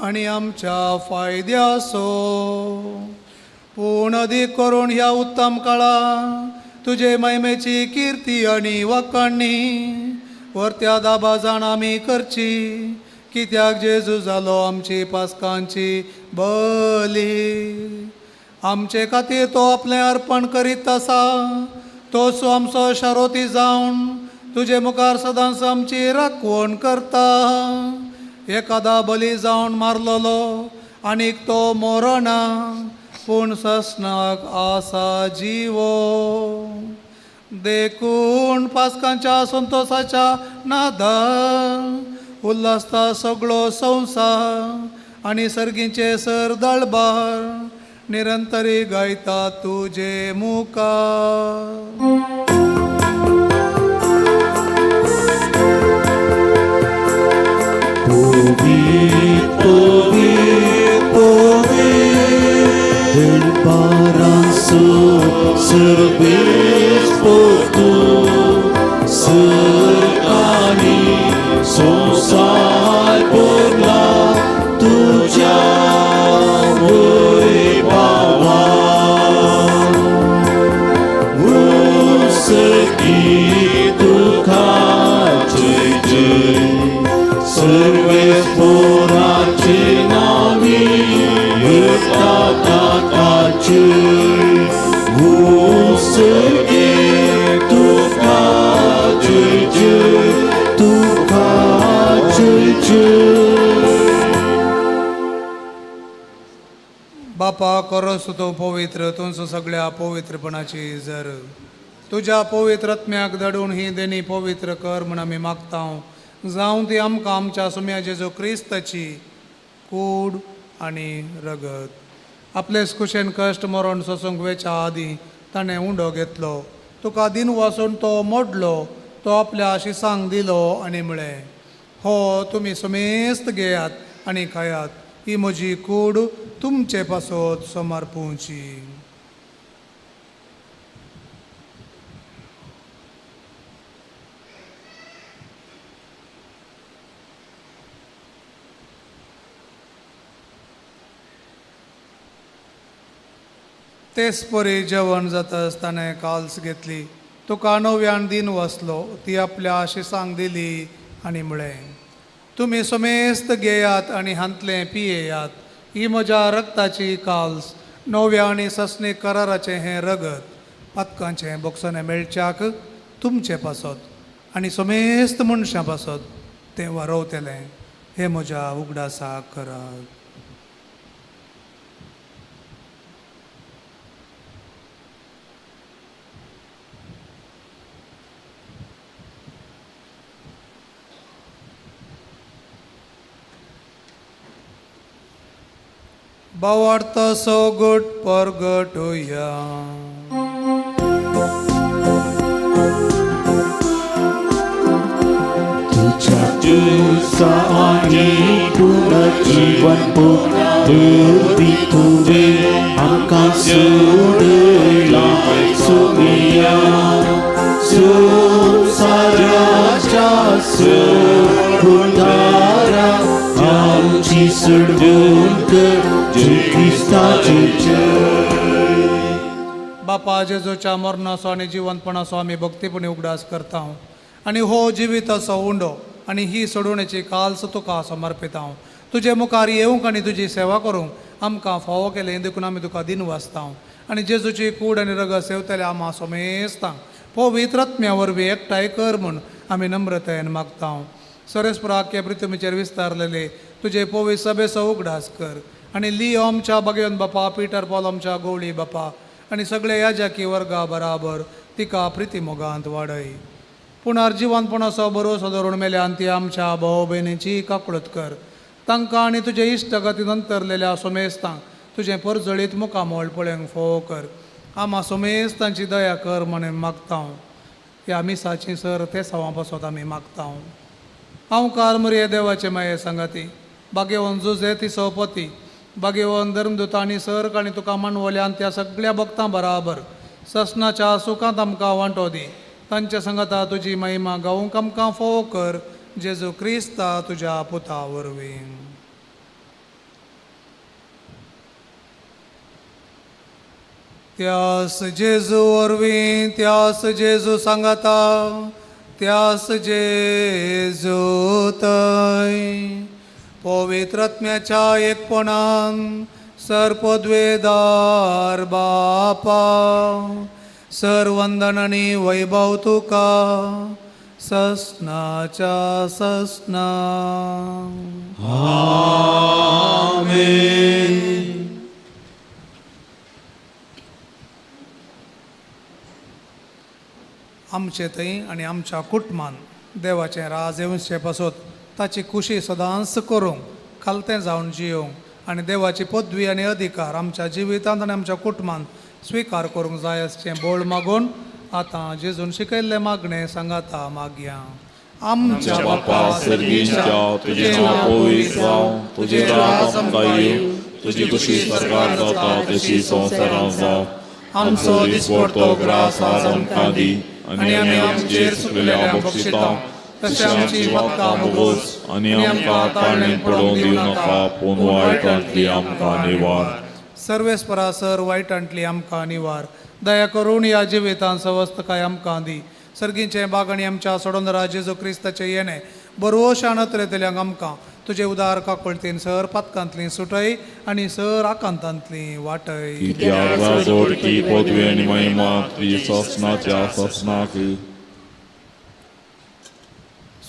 आनी आमच्या फायद्यासो, पूण अदीक करून ह्या उत्तम काळा तुजे महिमेची किर्ती आनी वाकाणी वरत्या दाबा जाण आमी करची, कित्याक जेजू जालो आमची पास्कांची बली. आमचे खातीर तो आपलें अर्पण करीत आसा. तोच आमचो शारोती जावन तुजे मुखार सदांच आमची राखवण करता. एकादा बली जावन मारलेलो आनीक तो मोरना, पूण ससनाक आसा जिवो. देखून पास्कांच्या संतोसाच्या नादान उल्हासता सगळो संवसार आनी सर्गीचे सर दळबार निरंतरी गायता तुजे मुखार. पवित्र, पवित्र, पवित्र दनपारांचो सर्वेस्पर तूं, सर्ग आनी संवसार भरला तुज्या वैभवान. उसकी तुका जय जय, सर्वेस्पराचे नावी येता ताचे. उसकी तुका जय जय, तुका जय जय. बापा, करोस तो पवित्र तुमचो सगळ्या पवित्रपणाची जर तुज्या पवित्र आत्म्याक धाडून ही देणी पवित्र कर म्हूण आमी मागता. जावं ती आमकां आमच्या सुम्या जेजू क्रिस्ताची कूड आनी रगत. आपले कुशेन कश्ट मरण सोसूंक वेच्या आदीं ताणें उंडो घेतलो, तुका दिन वासून तो मोडलो, तो आपल्या शिसांक दिलो आनी म्हळें, हो तुमी समेस्त घेयात आनी खायात. ही म्हजी कूड तुमचे पासत समर्पूची. तेच परी जेवण जाता आसतना काल्स घेतली, तुका नव्यान दिन वसलो, ती आपल्या शिसांक दिली आनी म्हळें, तुमी समेस्त घेयात आनी हांतलें पियेयात. ही म्हज्या रक्ताची काल्स, नव्या आनी ससनीक कराराचें हें रगत, पातकांचें बोगसणें मेळच्याक तुमचे पासत आनी समेस्त मनशां पासत तें वारोवतलें. हें म्हज्या उगडासाक करात. भावार्थाचो गोट परगटुया. तुझ्या तुझा आनी पुनर्जीवन पुनर्दी तुवें आमकां सोडयला सोमिया संवसाराच्या सोडुंदारा आमची सोडवण कर जेजू क्रिस्ताचे जय. बापा जेजूच्या मरणाचो आनी जिवंतपणाचो आमी भक्तीपणी उगडास करता आनी हो जिविताचो उंडो आनी ही सोडवणेची काल्स तुका समर्पिता. तुजे मुखार येवंक आनी तुजी सेवा करूंक आमकां फावो केलें देखून आमी तुका दिनवासता आनी जेजूची कूड आनी रगत सेवतले आमा सोमेस्तांक पवित्र आत्म्या वरवीं एकठांय कर म्हूण आमी नम्रतायेन मागता. सरेस्पराक्य पृथ्वीचेर विस्तारलेले तुजे पवित्र सभेचो उगडास कर आनी लियो आमच्या बागेवन बापा, पिटर पॉल आमच्या गोवळी बापा आनी सगळे याजाकी वर्गा बराबर तिका प्रिती मोगांत वाडय. पूण अर्जिवानपणाचो बरोसो धरून मेल्यान ती आमच्या भाव भयणीची काकळत कर. तांकां आनी तुजे इश्ट गती नंतरलेल्या सोमेस्तांक तुजें परजळीत मुखामळ पळोवंक फोव कर. आमा सोमेस्तांची दया कर म्हणून मागता. ह्या मिसाची सर ते सवां पासत आमी मागता. हांव कार मरिये देवाचे माये सांगाती बागेवन जुजे ती सोपती बागेवन धर्मदूत आनी सर आनी तुका मानवल्यान त्या सगळ्या भक्तां बराबर ससनाच्या सुखांत आमकां वांटो दी. तांच्या सांगाता तुजी महिमा गावूंक आमकां फोव कर जेजू क्रिस्ता तुज्या पुता वरवीं. त्यास जेजू वरवीं, त्यास जेजू सांगाता, त्यास जेजू तय पवित्र आत्म्याच्या एकपणान सर्पद्वेदार बापा सर वंदन आनी वैभव तुका ससनाच्या ससना. आमेन. आमचे थंय आनी आमच्या कुटुंबान देवाचें राज येवचे पासत ताची खुशी सदांच करूंक खालतें जावन जियोवंक आनी देवाची पदवी आनी अधिकार आमच्या जिवितांत आनी आमच्या कुटुंबान स्विकार करूंक जाय आसचें बोळ मागून आतां जेजून शिकयल्लें मागणें सांगाता मागया. आमच्या बापा सर्गीच्या तुजें नांव पवित्र जावं, तुजें राज आमकां येवं, तुजी खुशी स्वर्गार जाता तशी संवसारांत जावं. आमचो दिसपडतो ग्रास आज आमकां दी आनी आमी आमचेर चुकलेल्या बक्षिता तशें आमची पातकां भोगोस आनी आमकां ताळणेन पडोवन दिवं नाका, पूण वायटांतली आमकां निवार. सर्वेस्परा सर वायटांतली आमकां निवार. दया करून ह्या जिवितांत सवस्तकाय आमकां दी. सर्गीचें बाग आनी आमच्या सोडोंदरा जेजू क्रिस्ताचें येणें बरोवश आणतरेतल्यांक आमकां तुजे उदार काकुळतीन सर पातकांतली सुटय आनी सर आकांतांतली वाटय. कित्याक राजवटकी पदवी आनी महिमा तुजी ससनाच्या ससनाक.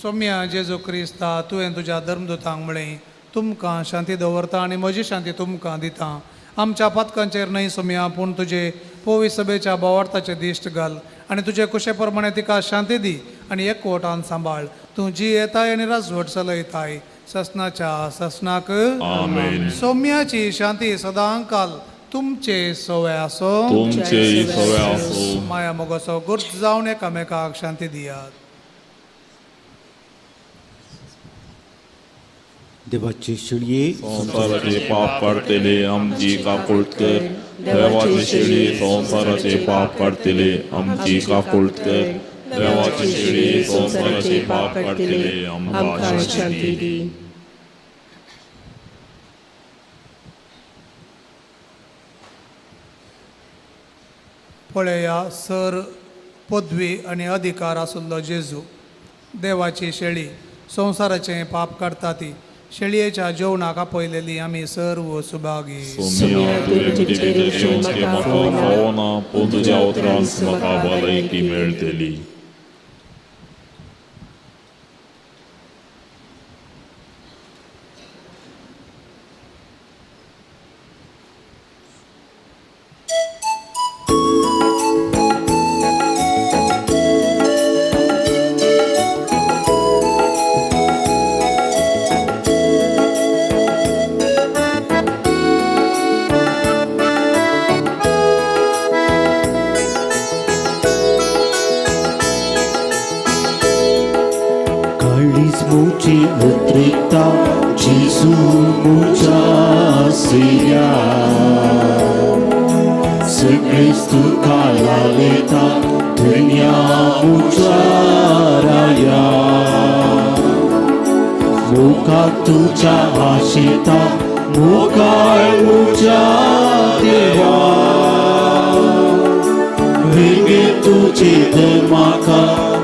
सोम्या जेजू क्रिस्ता, तुवें तुज्या धर्मदूतांक म्हळें तुमकां शांती दवरता आनी म्हजी शांती तुमकां दिता. आमच्या पातकांचेर न्हय सोम्या, पूण तुजे पवित्र सभेच्या भावार्थाचे दिश्ट घाल आनी तुजे कुशे प्रमाणे तिका शांती दी आनी एकवटान सांबाळ. तूं जी येताय आनी राजवट चलयताय ससनाच्या ससनाक. आमेन. सोम्याची शांती सदां काल तुमचे सवय आसो. तुमचेय सवय आसूं. माया मोगाचो गुर्त जावन एकामेकाक शांती दियात. देवाचे शेळये संवसाराचे पाप काडटले आमची काकूळट कर. देवाची शेळी संवसाराचे पाप काडटले आमची काकूळट कर. देवाची शेळी संवसाराचे पाप काडटले आमकां शांती दी. पळया सर पदवी आनी अधिकार आसुल्लो जेजू देवाची शेळी संवसाराचें पाप काडटा ती शेळयेच्या जेवणाक आपयलेली आमी सर्व सुभागी. सोम्या तुवें म्हजे भितर येवचें म्हाका फावना, पूण तुज्या उतरान म्हाका भलायकी मेळटली. मुझी उतरिता जेजू मुझा सिया सगळेच तुका लालयता धन्या मुझा राया मुखाक तुझ्या आशेता मुखार मुझ्या देवा वेगे तुझे धर्माका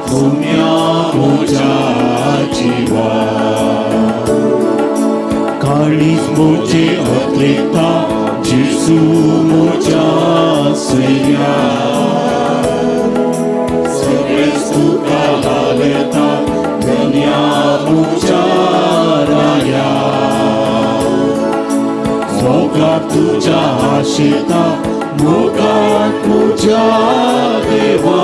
भुम्या मुझ्या जिवा काळीज मुझे अत्रेता जेजू मुझ्या सैन्या सगळेच तुका लालयता धन्या मुझ्या राया मोगाक तुझ्या आशेता मोगाक मुझ्या देवा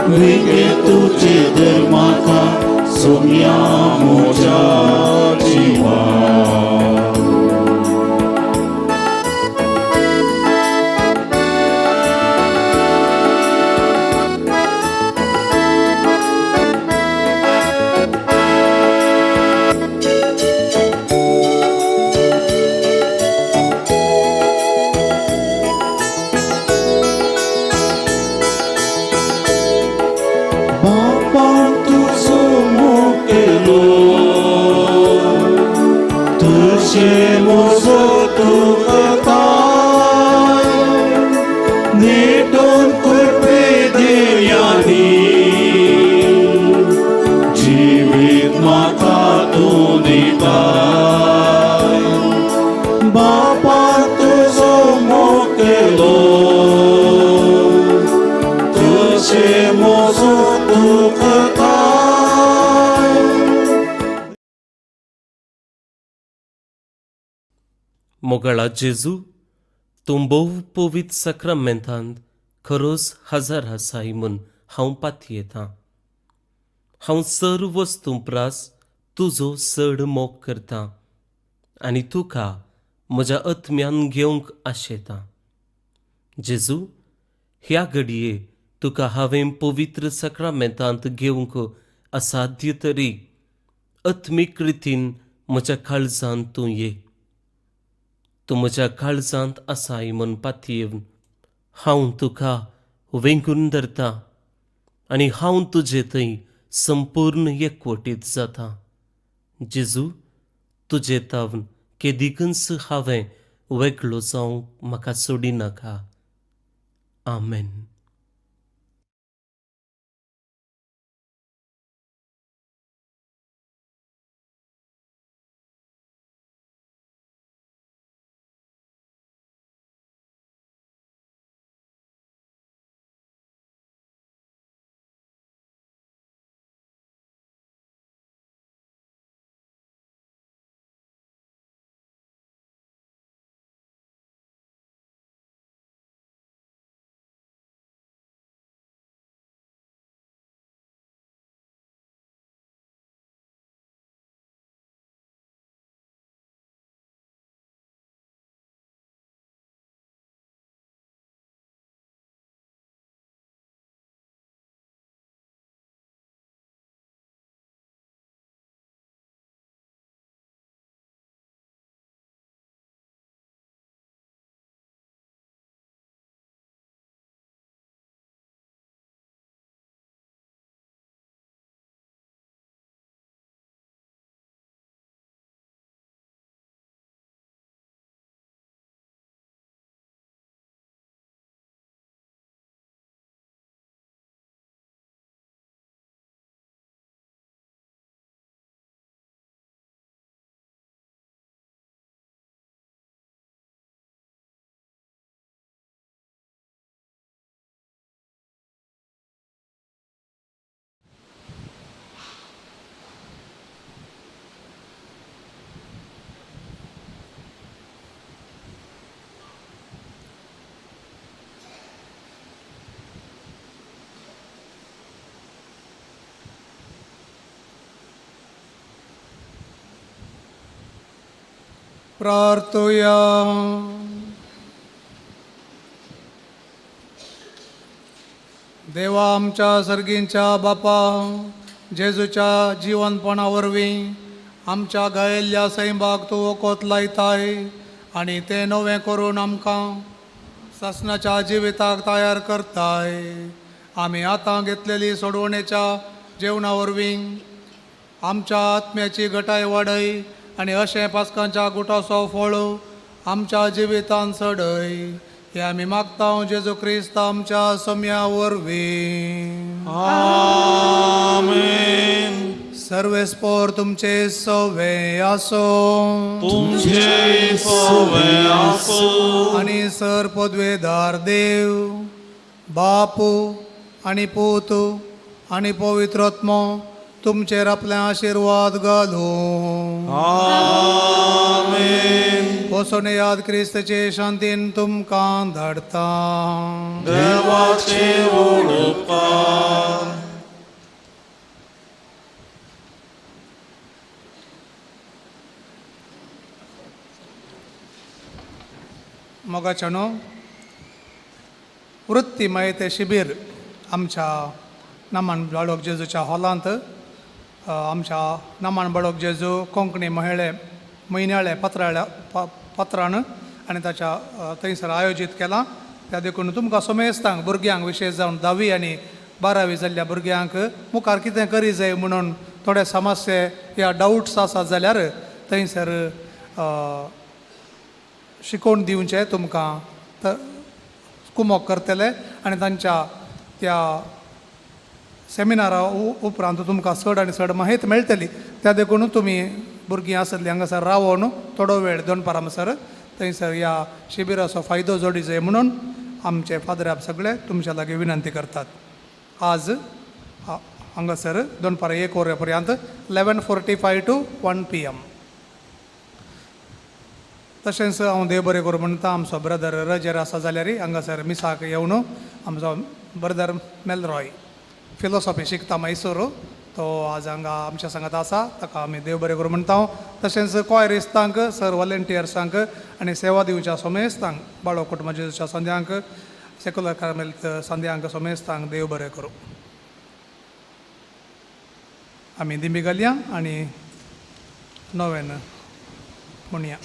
वेगे तुझे धर्माका सोम्या मुझ्या जिवा. बापान तुजो मोग केलो तुझे म्हजो तूं करताय नेटून कृपे देवयानी जिवीत म्हाका तूं दिताय बापान तुजो मोग केलो तुझे म्हजो तूं करताय. मोगाळा जेजू, तूं भोव पवित्र साक्रामेंतांत खरोच हजर आसाय म्हूण हांव पातयेतां. हांव सर्व वस्तूं प्रास तुजो चड मोग करतां आनी तुका म्हज्या आत्म्यान घेवंक आशेतां. जेजू, ह्या घडये तुका हांवें पवित्र साक्रामेंतांत घेवंक असाध्य तरी आत्मीक रितीन म्हज्या काळजांत तूं ये. तूं म्हज्या काळजांत आसाय म्हूण पातयेवन हांव तुका वेंगून धरतां आनी हांव तुजे थंय संपूर्ण एकवटीत जाता. जेजू, तुजे तावन केदिकूच हांवें वेगळो जावंक म्हाका सोडिनाका. आमेन. प्रार्थुया. देवा आमच्या सर्गींच्या बापा, जेजूच्या जिवनपणा वरवीं आमच्या गायिल्ल्या सैमाक तूं वखद लायताय आनी तें नवें करून आमकां सासणाच्या जिविताक तयार करताय. आमी आतां घेतलेली सोडवणेच्या जेवणा वरवीं आमच्या आत्म्याची घटाय वाडय आनी अशें पास्कांच्या गुटाचो फळ आमच्या जिवितान चडय. हे आमी मागता जेजू क्रिस्त आमच्या सम्या वरवीं. आमेन. सर्वेस्पोर तुमचे सवे आसो. तुमचे सवे आसूं. आनी सर पदवेदार देव बापू आनी पूत आनी पवित्र आत्मो तुमचेर आपले आशिर्वाद घालूं. आमेन. वचून याद क्रिस्तचे शांतीन तुमकां धाडता. देवाचे उपकार. मोगाच्यानो, वृत्ती मयते शिबीर आमच्या नमन बाळोक जेजूच्या हॉलांत आमच्या नमन बाळोक जेजू कोंकणी महिळे म्हयन्याळे पत्राळ्या पत्रान आनी ताच्या थंयसर आयोजीत केलां. त्या देखून तुमकां समेस्तांक भुरग्यांक, विशेश जावन 10वी आनी 12वी जाल्ल्या भुरग्यांक मुखार कितें करी जाय म्हणून थोडे समस्ये या डावट्स आसात जाल्यार थंयसर शिकोवन दिवचें तुमकां कुमोक करतले आनी तांच्या त्या सेमिनारा उपरांत तुमकां चड आनी चड माहिती मेळटली. त्या देखून तुमी भुरगीं आसतलीं हांगासर रावोन थोडो वेळ दनपारां सर थंयसर ह्या शिबिराचो फायदो जोडी जाय म्हणून आमचे फादर सगळे तुमच्या लागीं विनंती करतात. आज हांगासर दनपारां 1 वरा पर्यंत, 11:45 to 1 p.m. तशेंच हांव देव बरें करूं म्हणटा, आमचो ब्रदर रजेर आसा जाल्यार हांगासर मिसाक येवन आमचो ब्रदर मेलरॉय फिलोसॉफी शिकता मैसूर, तो आज हांगा आमच्या सांगात आसा, ताका आमी देव बरें करूं म्हणटा. तशेंच कॉयरिस्तांक, सर वॉलंटियर्सांक आनी सेवा दिवच्या सोमेस्तांक, बाळो कुटुंबाच्या संद्यांक, सेक्युलर कार्मेल संद्यांक, सोमेस्तांक देव बरें करूं. आमी दिंबी घालया आनी नोवेन म्हणया.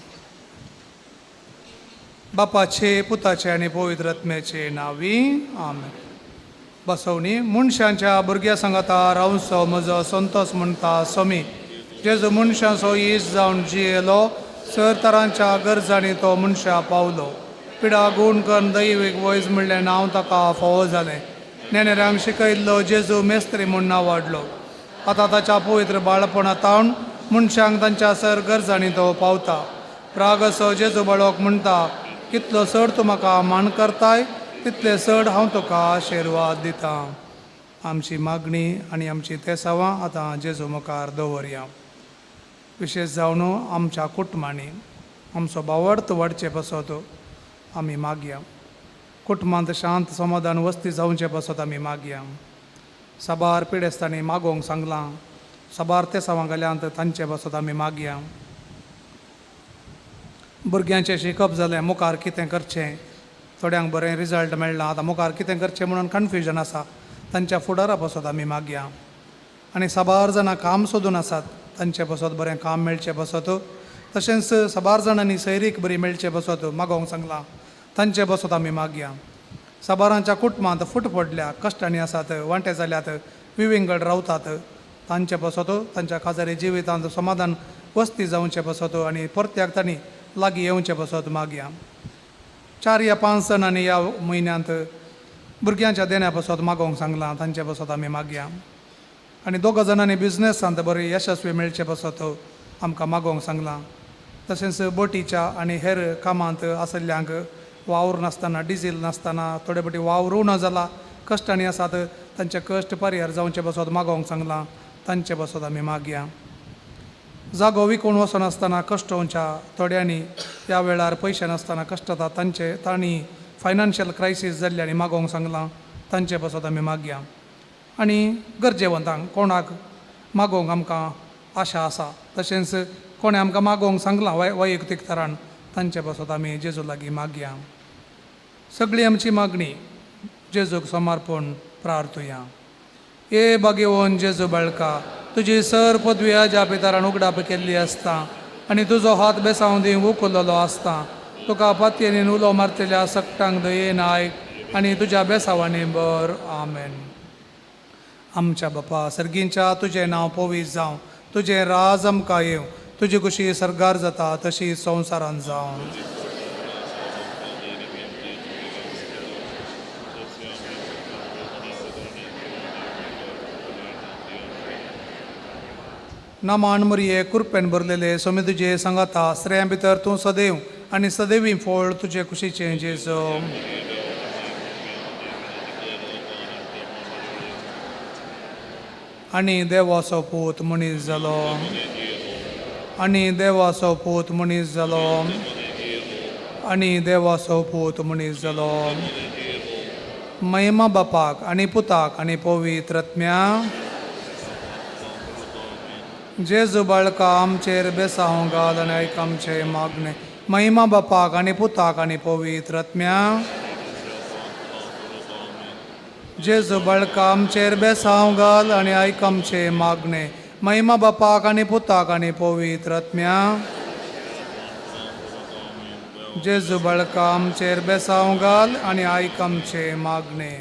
बापाचे, पुताचे आनी पवित्र आत्म्याचे नांवी, आमेन. बसवणी. मनशांच्या भुरग्या सांगाता रावचो म्हजो संतोस म्हणटा स्वामी. जेजू मनशांचो इश्ट जावन जियेलो. सर तरांच्या गरजांनी तो मनशा पावलो. पिडा गूण करून दैवीक वैज म्हणलें नांव ताका फावो जालें. नेणेऱ्यांक शिकयल्लो जेजू मेस्त्री म्हूण नांव वाडलो. आतां ताच्या पवित्र बाळपणा तावन मनशांक तांच्या सर गरजांनी तो पावता. प्राग असो जेजू बाळोक म्हणटा, कितलो चड तूं म्हाका मान करताय तितले चड हांव तुका आशिर्वाद दितां. आमची मागणी आनी आमची तेसावां आतां जेजू मुखार दवरया. विशेश जावन आमच्या कुटुंबांनी आमचो भावार्थ वाडचे पासत आमी मागया. कुटुंबांत शांत समाधान वस्ती जावचे पासत आमी मागया. साबार पिडेस्तांनी मागोवंक सांगलां, साबार तेसावां घाल्यांत, तांचे पासत आमी मागया. भुरग्यांचें शिकप जालें, मुखार कितें करचें, थोड्यांक बरें रिजल्ट मेळ्ळां, आतां मुखार कितें करचें म्हणून कन्फ्युजन आसा, तांच्या फुडारा पासत आमी मागया. आनी साबार जाणां काम सोदून आसात, तांचे पासत बरें काम मेळचें पासत, तशेंच साबार जाणांनी सैरीक बरी मेळचे पासत मागोवंक सांगलां, तांचे पासत आमी मागया. साबारांच्या कुटुंबांत फूट पडल्या, कश्टांनी आसात, वांटे जाल्यात, विविंगड रावतात, तांचे पासत तांच्या खाजारी जिवितांत समाधान वस्ती जावचे पासत आनी परत्याक तांणी लागीं येवचे पासत मागया. 4 या 5 जाणांनी ह्या म्हयन्यांत भुरग्यांच्या देण्या पासत मागोवंक सांगलां, तांचे पासत आमी मागया. आनी दोगा जाणांनी बिजनेसांत बरें यशस्वी मेळचे पासत आमकां मागोवंक सांगलां. तशेंच बोटीच्या आनी हेर कामांत आशिल्ल्यांक वावर नासतना, डिजील नासतना थोडे फावटी वावर उणो जाला, कश्टांनी आसात, तांचे कश्ट परिहार जावचे पासत मागोवंक सांगलां, तांचे पासत आमी मागया. जागो विकून वचनासतना कश्टोवच्या थोड्यांनी ह्या वेळार पयशे नासतना कश्टता, तांचे तांणी फायनान्शियल क्रायसीस जाल्ल्यांनी मागोवंक सांगलां, तांचे पासत आमी मागया. आनी गरजेवंतांक कोणाक मागोवंक आमकां आशा आसा, तशेंच कोणें आमकां मागोवंक सांगलां वैयक्तीक तरान, तांचे पासत आमी जेजू लागीं मागया. सगळी आमची मागणी जेजूक समर्पण प्रार्थुया. ए बागेवन जेजू बाळका, तुजी सर पदवी अजा पितरान उगडाप केल्ली आसता आनी तुजो हात बेसांव दिवंक उखल्लेलो आसता. तुका पातयेनीन उलो मारतल्या सगटांक दयेन आयक आनी तुज्या बेसावांनी बर. आमेन. आमच्या बापा सर्गींच्या, तुजें नांव पवित्र जावं, तुजें राज आमकां येवं, तुजी खुशी सर्गार जाता तशी संवसारांत जावं. नामान मरिये, कुरपेन भरलेले, सोमी तुजे सांगाता, स्त्रियां भितर तूं सदैव आनी सदैवी फळ तुजे कुशीचें जेजो. आनी देवाचो पूत मनीस जालो, आनी देवाचो पूत मनीस जालो, आनी देवाचो पूत मनीस जालो. महिमा बापाक आनी पुताक आनी पवित्र आत्म्या. जेजू बाळका, आमचेर बेसांव घाल आनी आयक आमचें मागणें. महिमा बापाक आनी पुताक आनी पवित्र आत्म्या. जेजू बाळका, आमचेर बेसांव घाल आनी आयक आमचें मागणें. महिमा बापाक आनी पुताक आनी पवित्र आत्म्या. जेजू बाळका, आमचेर बेसांव घाल आनी आयक आमचें मागणें.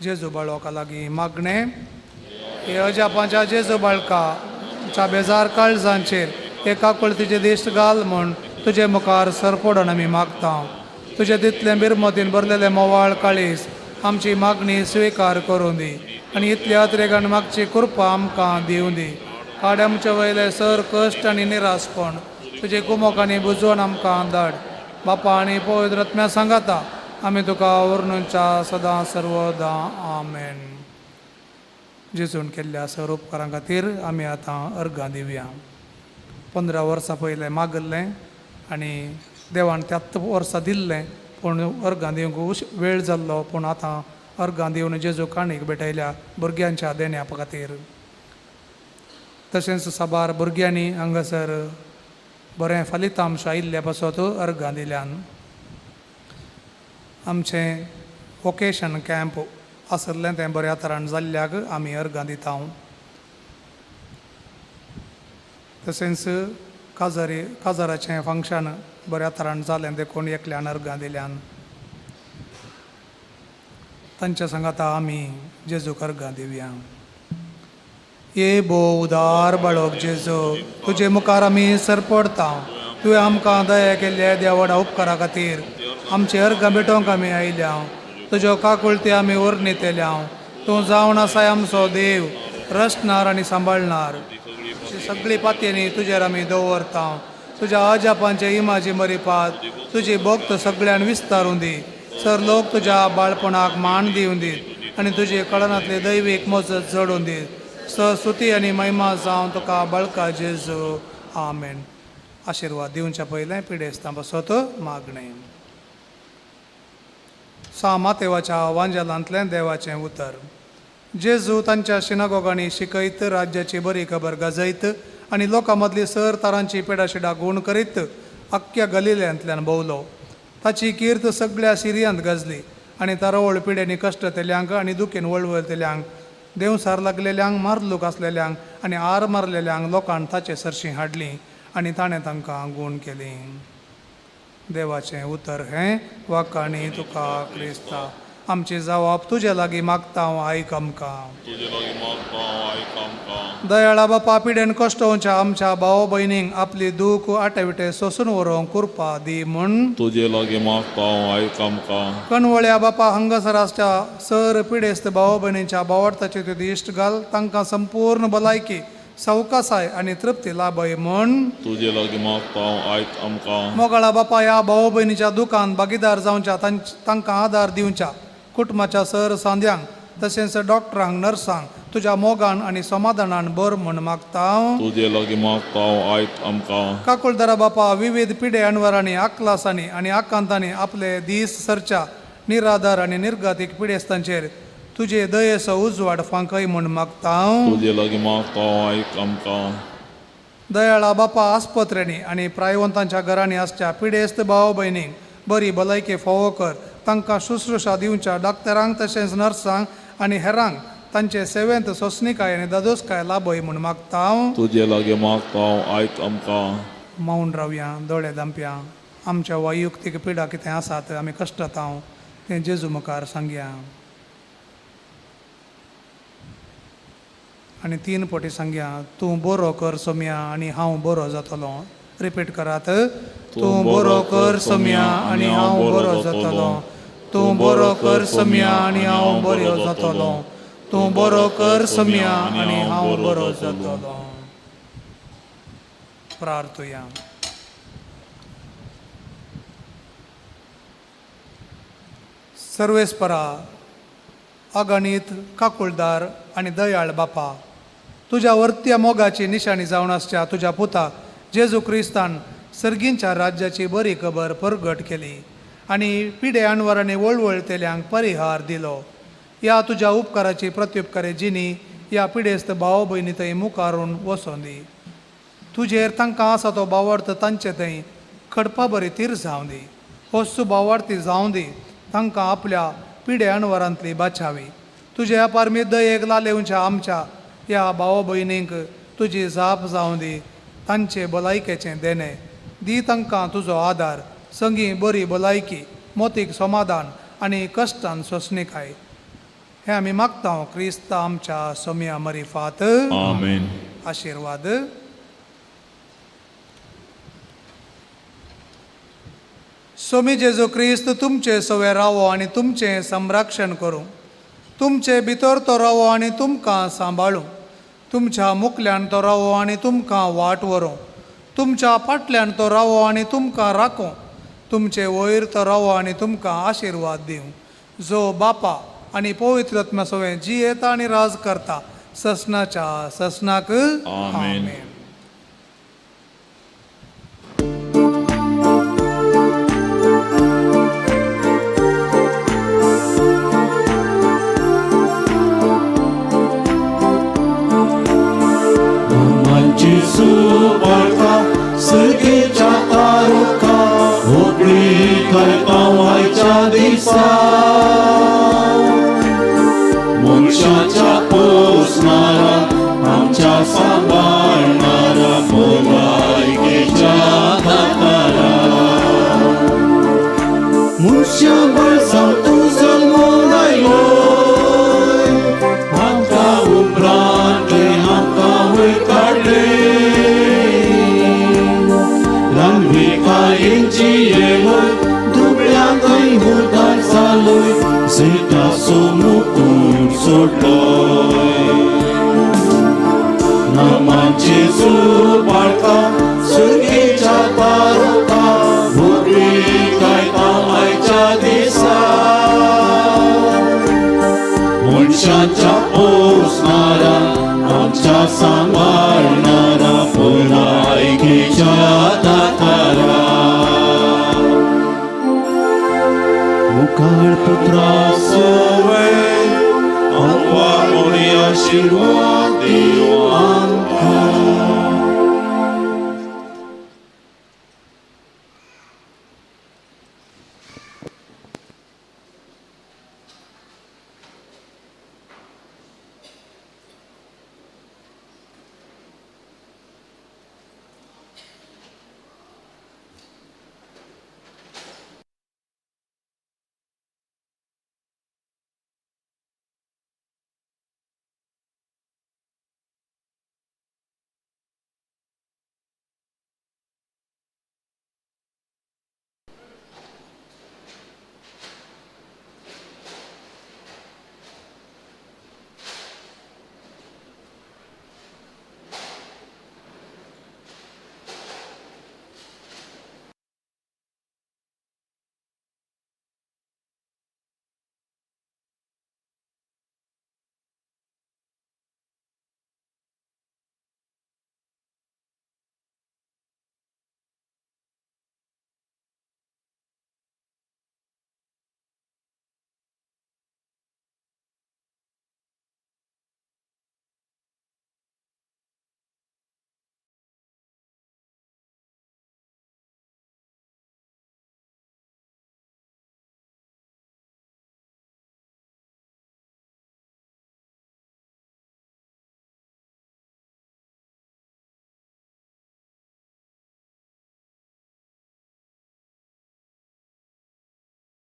जेजू बाळोका लागीं मागणें. हे अजापांच्या जेजू बाळका च्या बेजार काळजांचेर एका कुळतीचे दिश्ट घाल म्हूण तुजे मुखार सरपडून आमी मागता. तुजे तितलें बिरमतीन भरलेलें मोवाळ काळीस आमची मागणी स्विकार करूं दी आनी इतल्या अत्रेगान मागची कृपा आमकां दिवं दी. काड आमचे वयले सर कश्ट आनी निरासपण, तुजे कुमोक आनी बुजवण आमकां धाड. बापा आनी पवित्र आत्म्या सांगाता आमी तुका वर्णूच्या सदां सर्वदां. आमेन. जेजून केल्ल्या सर उपकारां खातीर आमी आतां अर्गां दिवया. 15 वर्सां पयलें मागल्लें आनी देवान त्याच वर्सा दिल्लें, पूण अर्गां दिवंक वेळ जाल्लो, पूण आतां अर्गां दिवन जेजू काणीक भेटयल्या भुरग्यांच्या देण्या खातीर. तशेंच साबार भुरग्यांनी हांगासर बरें फलितांश आयिल्ल्या पासत अर्गां दिल्यान. आमचें वोकेशन कॅम्प आसलें तें बऱ्या तरान जाल्ल्याक आमी अर्गां दिता. तशेंच काजारी काजाराचें फंक्शन बऱ्या तरान जालें देखून एकल्यान अर्गां दिल्यान. तांच्या सांगाता आमी जेजूक अर्गां दिवया. ये भोव उदार बाळक जेजू, तुजे मुखार आमी सरपडता. तुवें आमकां दया केल्ल्या देवडा उपकारा खातीर आमचे अर्गां भेटोवंक आमी आयल्या. तुज्यो काकुळती आमी उर्णीतल्या. तूं जावन आसाय आमचो देव, रचणार आनी सांबाळणार. सगळी पातयेनी तुजेर आमी दवरता. तुज्या अजापांचे इमाजी मरिपात तुजी भक्त सगळ्यान विस्तारून दी. सर लोक तुज्या बाळपणाक मान दिवन दीत आनी तुजे कळनांतले दैवीक मजत चडून दीत. स स्तुती आनी महिमा जावन तुका बाळका जेजू. आमेन. आशिर्वाद दिवच्या पयलें पिडेस्तां पासत मागणें. सा मातेवाच्या वांजेलांतलें देवाचें उतर. जेजू तांच्या शिनागोगांनी शिकयत, राज्याची बरी खबर गाजयत आनी लोकां मदली सर तरांची पेडाशिडा गूण करीत अख्ख्या गलिल्यांतल्यान भोंवलो. ताची कीर्त सगळ्या सिरियांत गाजली आनी तारावळ पिड्यांनी कश्ट तेल्यांक आनी दुखीन वळवळतेल्यांक, देंवसार लागलेल्यांक, मारलूक आसलेल्यांक आनी आर मारलेल्यांक लोकान ताचे सरशीं हाडलीं आनी ताणें तांकां गूण केलीं. देवाचें उतर हें. वाकाणी तुका क्रिस्ता. आमची जवाब तुजे लागीं मागता हांव, आयक आमकां. तुजे लागीं मागता आयक आमकां. दयाळा बापा, पिडेन कश्टोवच्या आमच्या भाव भयणींक आपली दूख आटेविटे सोसून व्हरूंक कृपा दी म्हूण तुजे लागीं मागता आयक आमकां. कणवळ्या बापा, हांगासर आसच्या सर पिडेस्त भाव भयणींच्या भावार्थाचे तुजी इश्ट घाल, तांकां संपूर्ण भलायकी, सवकासाय आनी तृप्ती लाभय म्हूण तुजे लागीं मागता आयक आमकां. मोगाळा बापा, ह्या भाव भयणीच्या दुखान भागीदार जावच्या, तांकां आदार दिवच्या कुटुंबाच्या सर सांद्यांक तशेंच डॉक्टरांक, नर्सांक तुज्या मोगान आनी समाधानान बर म्हूण मागता. तुजे लागीं मागता आयक आमकां. काकुळदारा बापा, विविध पिडे अणवरांनी, आकलासांनी आनी आकांतांनी आपले दीस सरच्या निराधार आनी निर्गातीक पिडेस्तांचेर तुजे दयेचो उजवाड फांकय म्हूण मागता. तुजे लागीं मागता आयक आमकां. दयाळा बापा, आस्पत्र्यांनी आनी प्रायवंतांच्या घरांनी आसच्या पिडेस्त भाव भयणींक बरी भलायकी फावो कर. तांकां शुश्रूषा दिवच्या डाक्टरांक तशेंच नर्सांक आनी हेरांक तांचे सेवेंत सोंसणीकाय आनी दादोसकाय लाभय म्हूण मागता. तुजे लागीं मागता, आयक आमकां. मौन रावया, दोळे दांपया. आमच्या वैयुक्तीक पिडा कितें आसात, आमी कश्टतांव तें जेजू मुखार सांगया आनी तीन पटी सांगया, तूं बरो कर सोम्या आनी हांव बरो जातलो. रिपीट करात. तूं बरो कर सोम्या आनी हांव बरो जातलो. तूं बरो कर सोम्या आनी हांव बरो जातलो. तूं बरो कर सोम्या आनी हांव बरो जातलो. प्रार्थुया. सर्वेस्परा, अगणीत काकुळदार आनी दयाळ बापा, तुज्या वर्त्या मोगाची निशाणी जावन आसच्या तुज्या पुता जेजू क्रिस्तान सर्गींच्या राज्याची बरी खबर परगट केली आनी पिडे अणवरांनी वळवळतेल्यांक परिहार दिलो. ह्या तुज्या उपकाराची प्रत्युपकारे जिनी ह्या पिडेस्त भाव भयणी थंय मुखारून वसों दी. तुजेर तांकां आसा तो बावार्थ तांचे थंय खडपा बरी तीर जावं दी. होच बावार्थी जावं दी, तांकां आपल्या पिडे अणवरांतली बाचावी. तुजे अपारमी दयेक लालेवच्या आमच्या ह्या भाव भयणींक तुजी जाप जावं दी. तांचे भलायकेचें देणें दी, तांकां तुजो आदार, संगी बरी भलायकी, मोतीक समाधान आनी कश्टान सोंसणीकाय. हें आमी मागता क्रिस्ता आमच्या सोम्या मरिफात. आमेन. आशिर्वाद. सोमी जेजू क्रिस्त तुमचे सवे रावो आनी तुमचें संरक्षण करूं. तुमचे भितर तो रावो आनी तुमकां सांबाळूं. तुमच्या मुखल्यान तो रावो आनी तुमकां वाट व्हरूं. तुमच्या फाटल्यान तो रावो आनी तुमकां राखूं. तुमचे वयर तो रावो आनी तुमकां आशिर्वाद दिवं. जो बापा आनी पवित्र आत्मा सवे जियेता आनी राज करता ससनाच्या ससनाक. आमेन. जेजू बाळका, सर्गेच्या तारुका, होबळी करपावायच्या दिसा, मनशाच्या पोसणारा, आमच्या सांबाळणारा, भलायकेच्या दातारा. मनशा बळसांव तूं जल्मून आयलो, आमकां उपरांत आमकां वयर काडले. ल्हानविकायेची येवय, दुबळ्यांकय उदार जालोय, जैताचो मुकूट सोडलोय. नामान जेजू बाळका, सर्गेच्या तारुका, होगळीकाय आयच्या दिसा, मनशाच्या पोसणारा, आमच्या सांबाळणारा, भलायकेच्या दातारा. मुखार पुत्रा सोवे आमकां मोरी आशिर्वाद दिवं.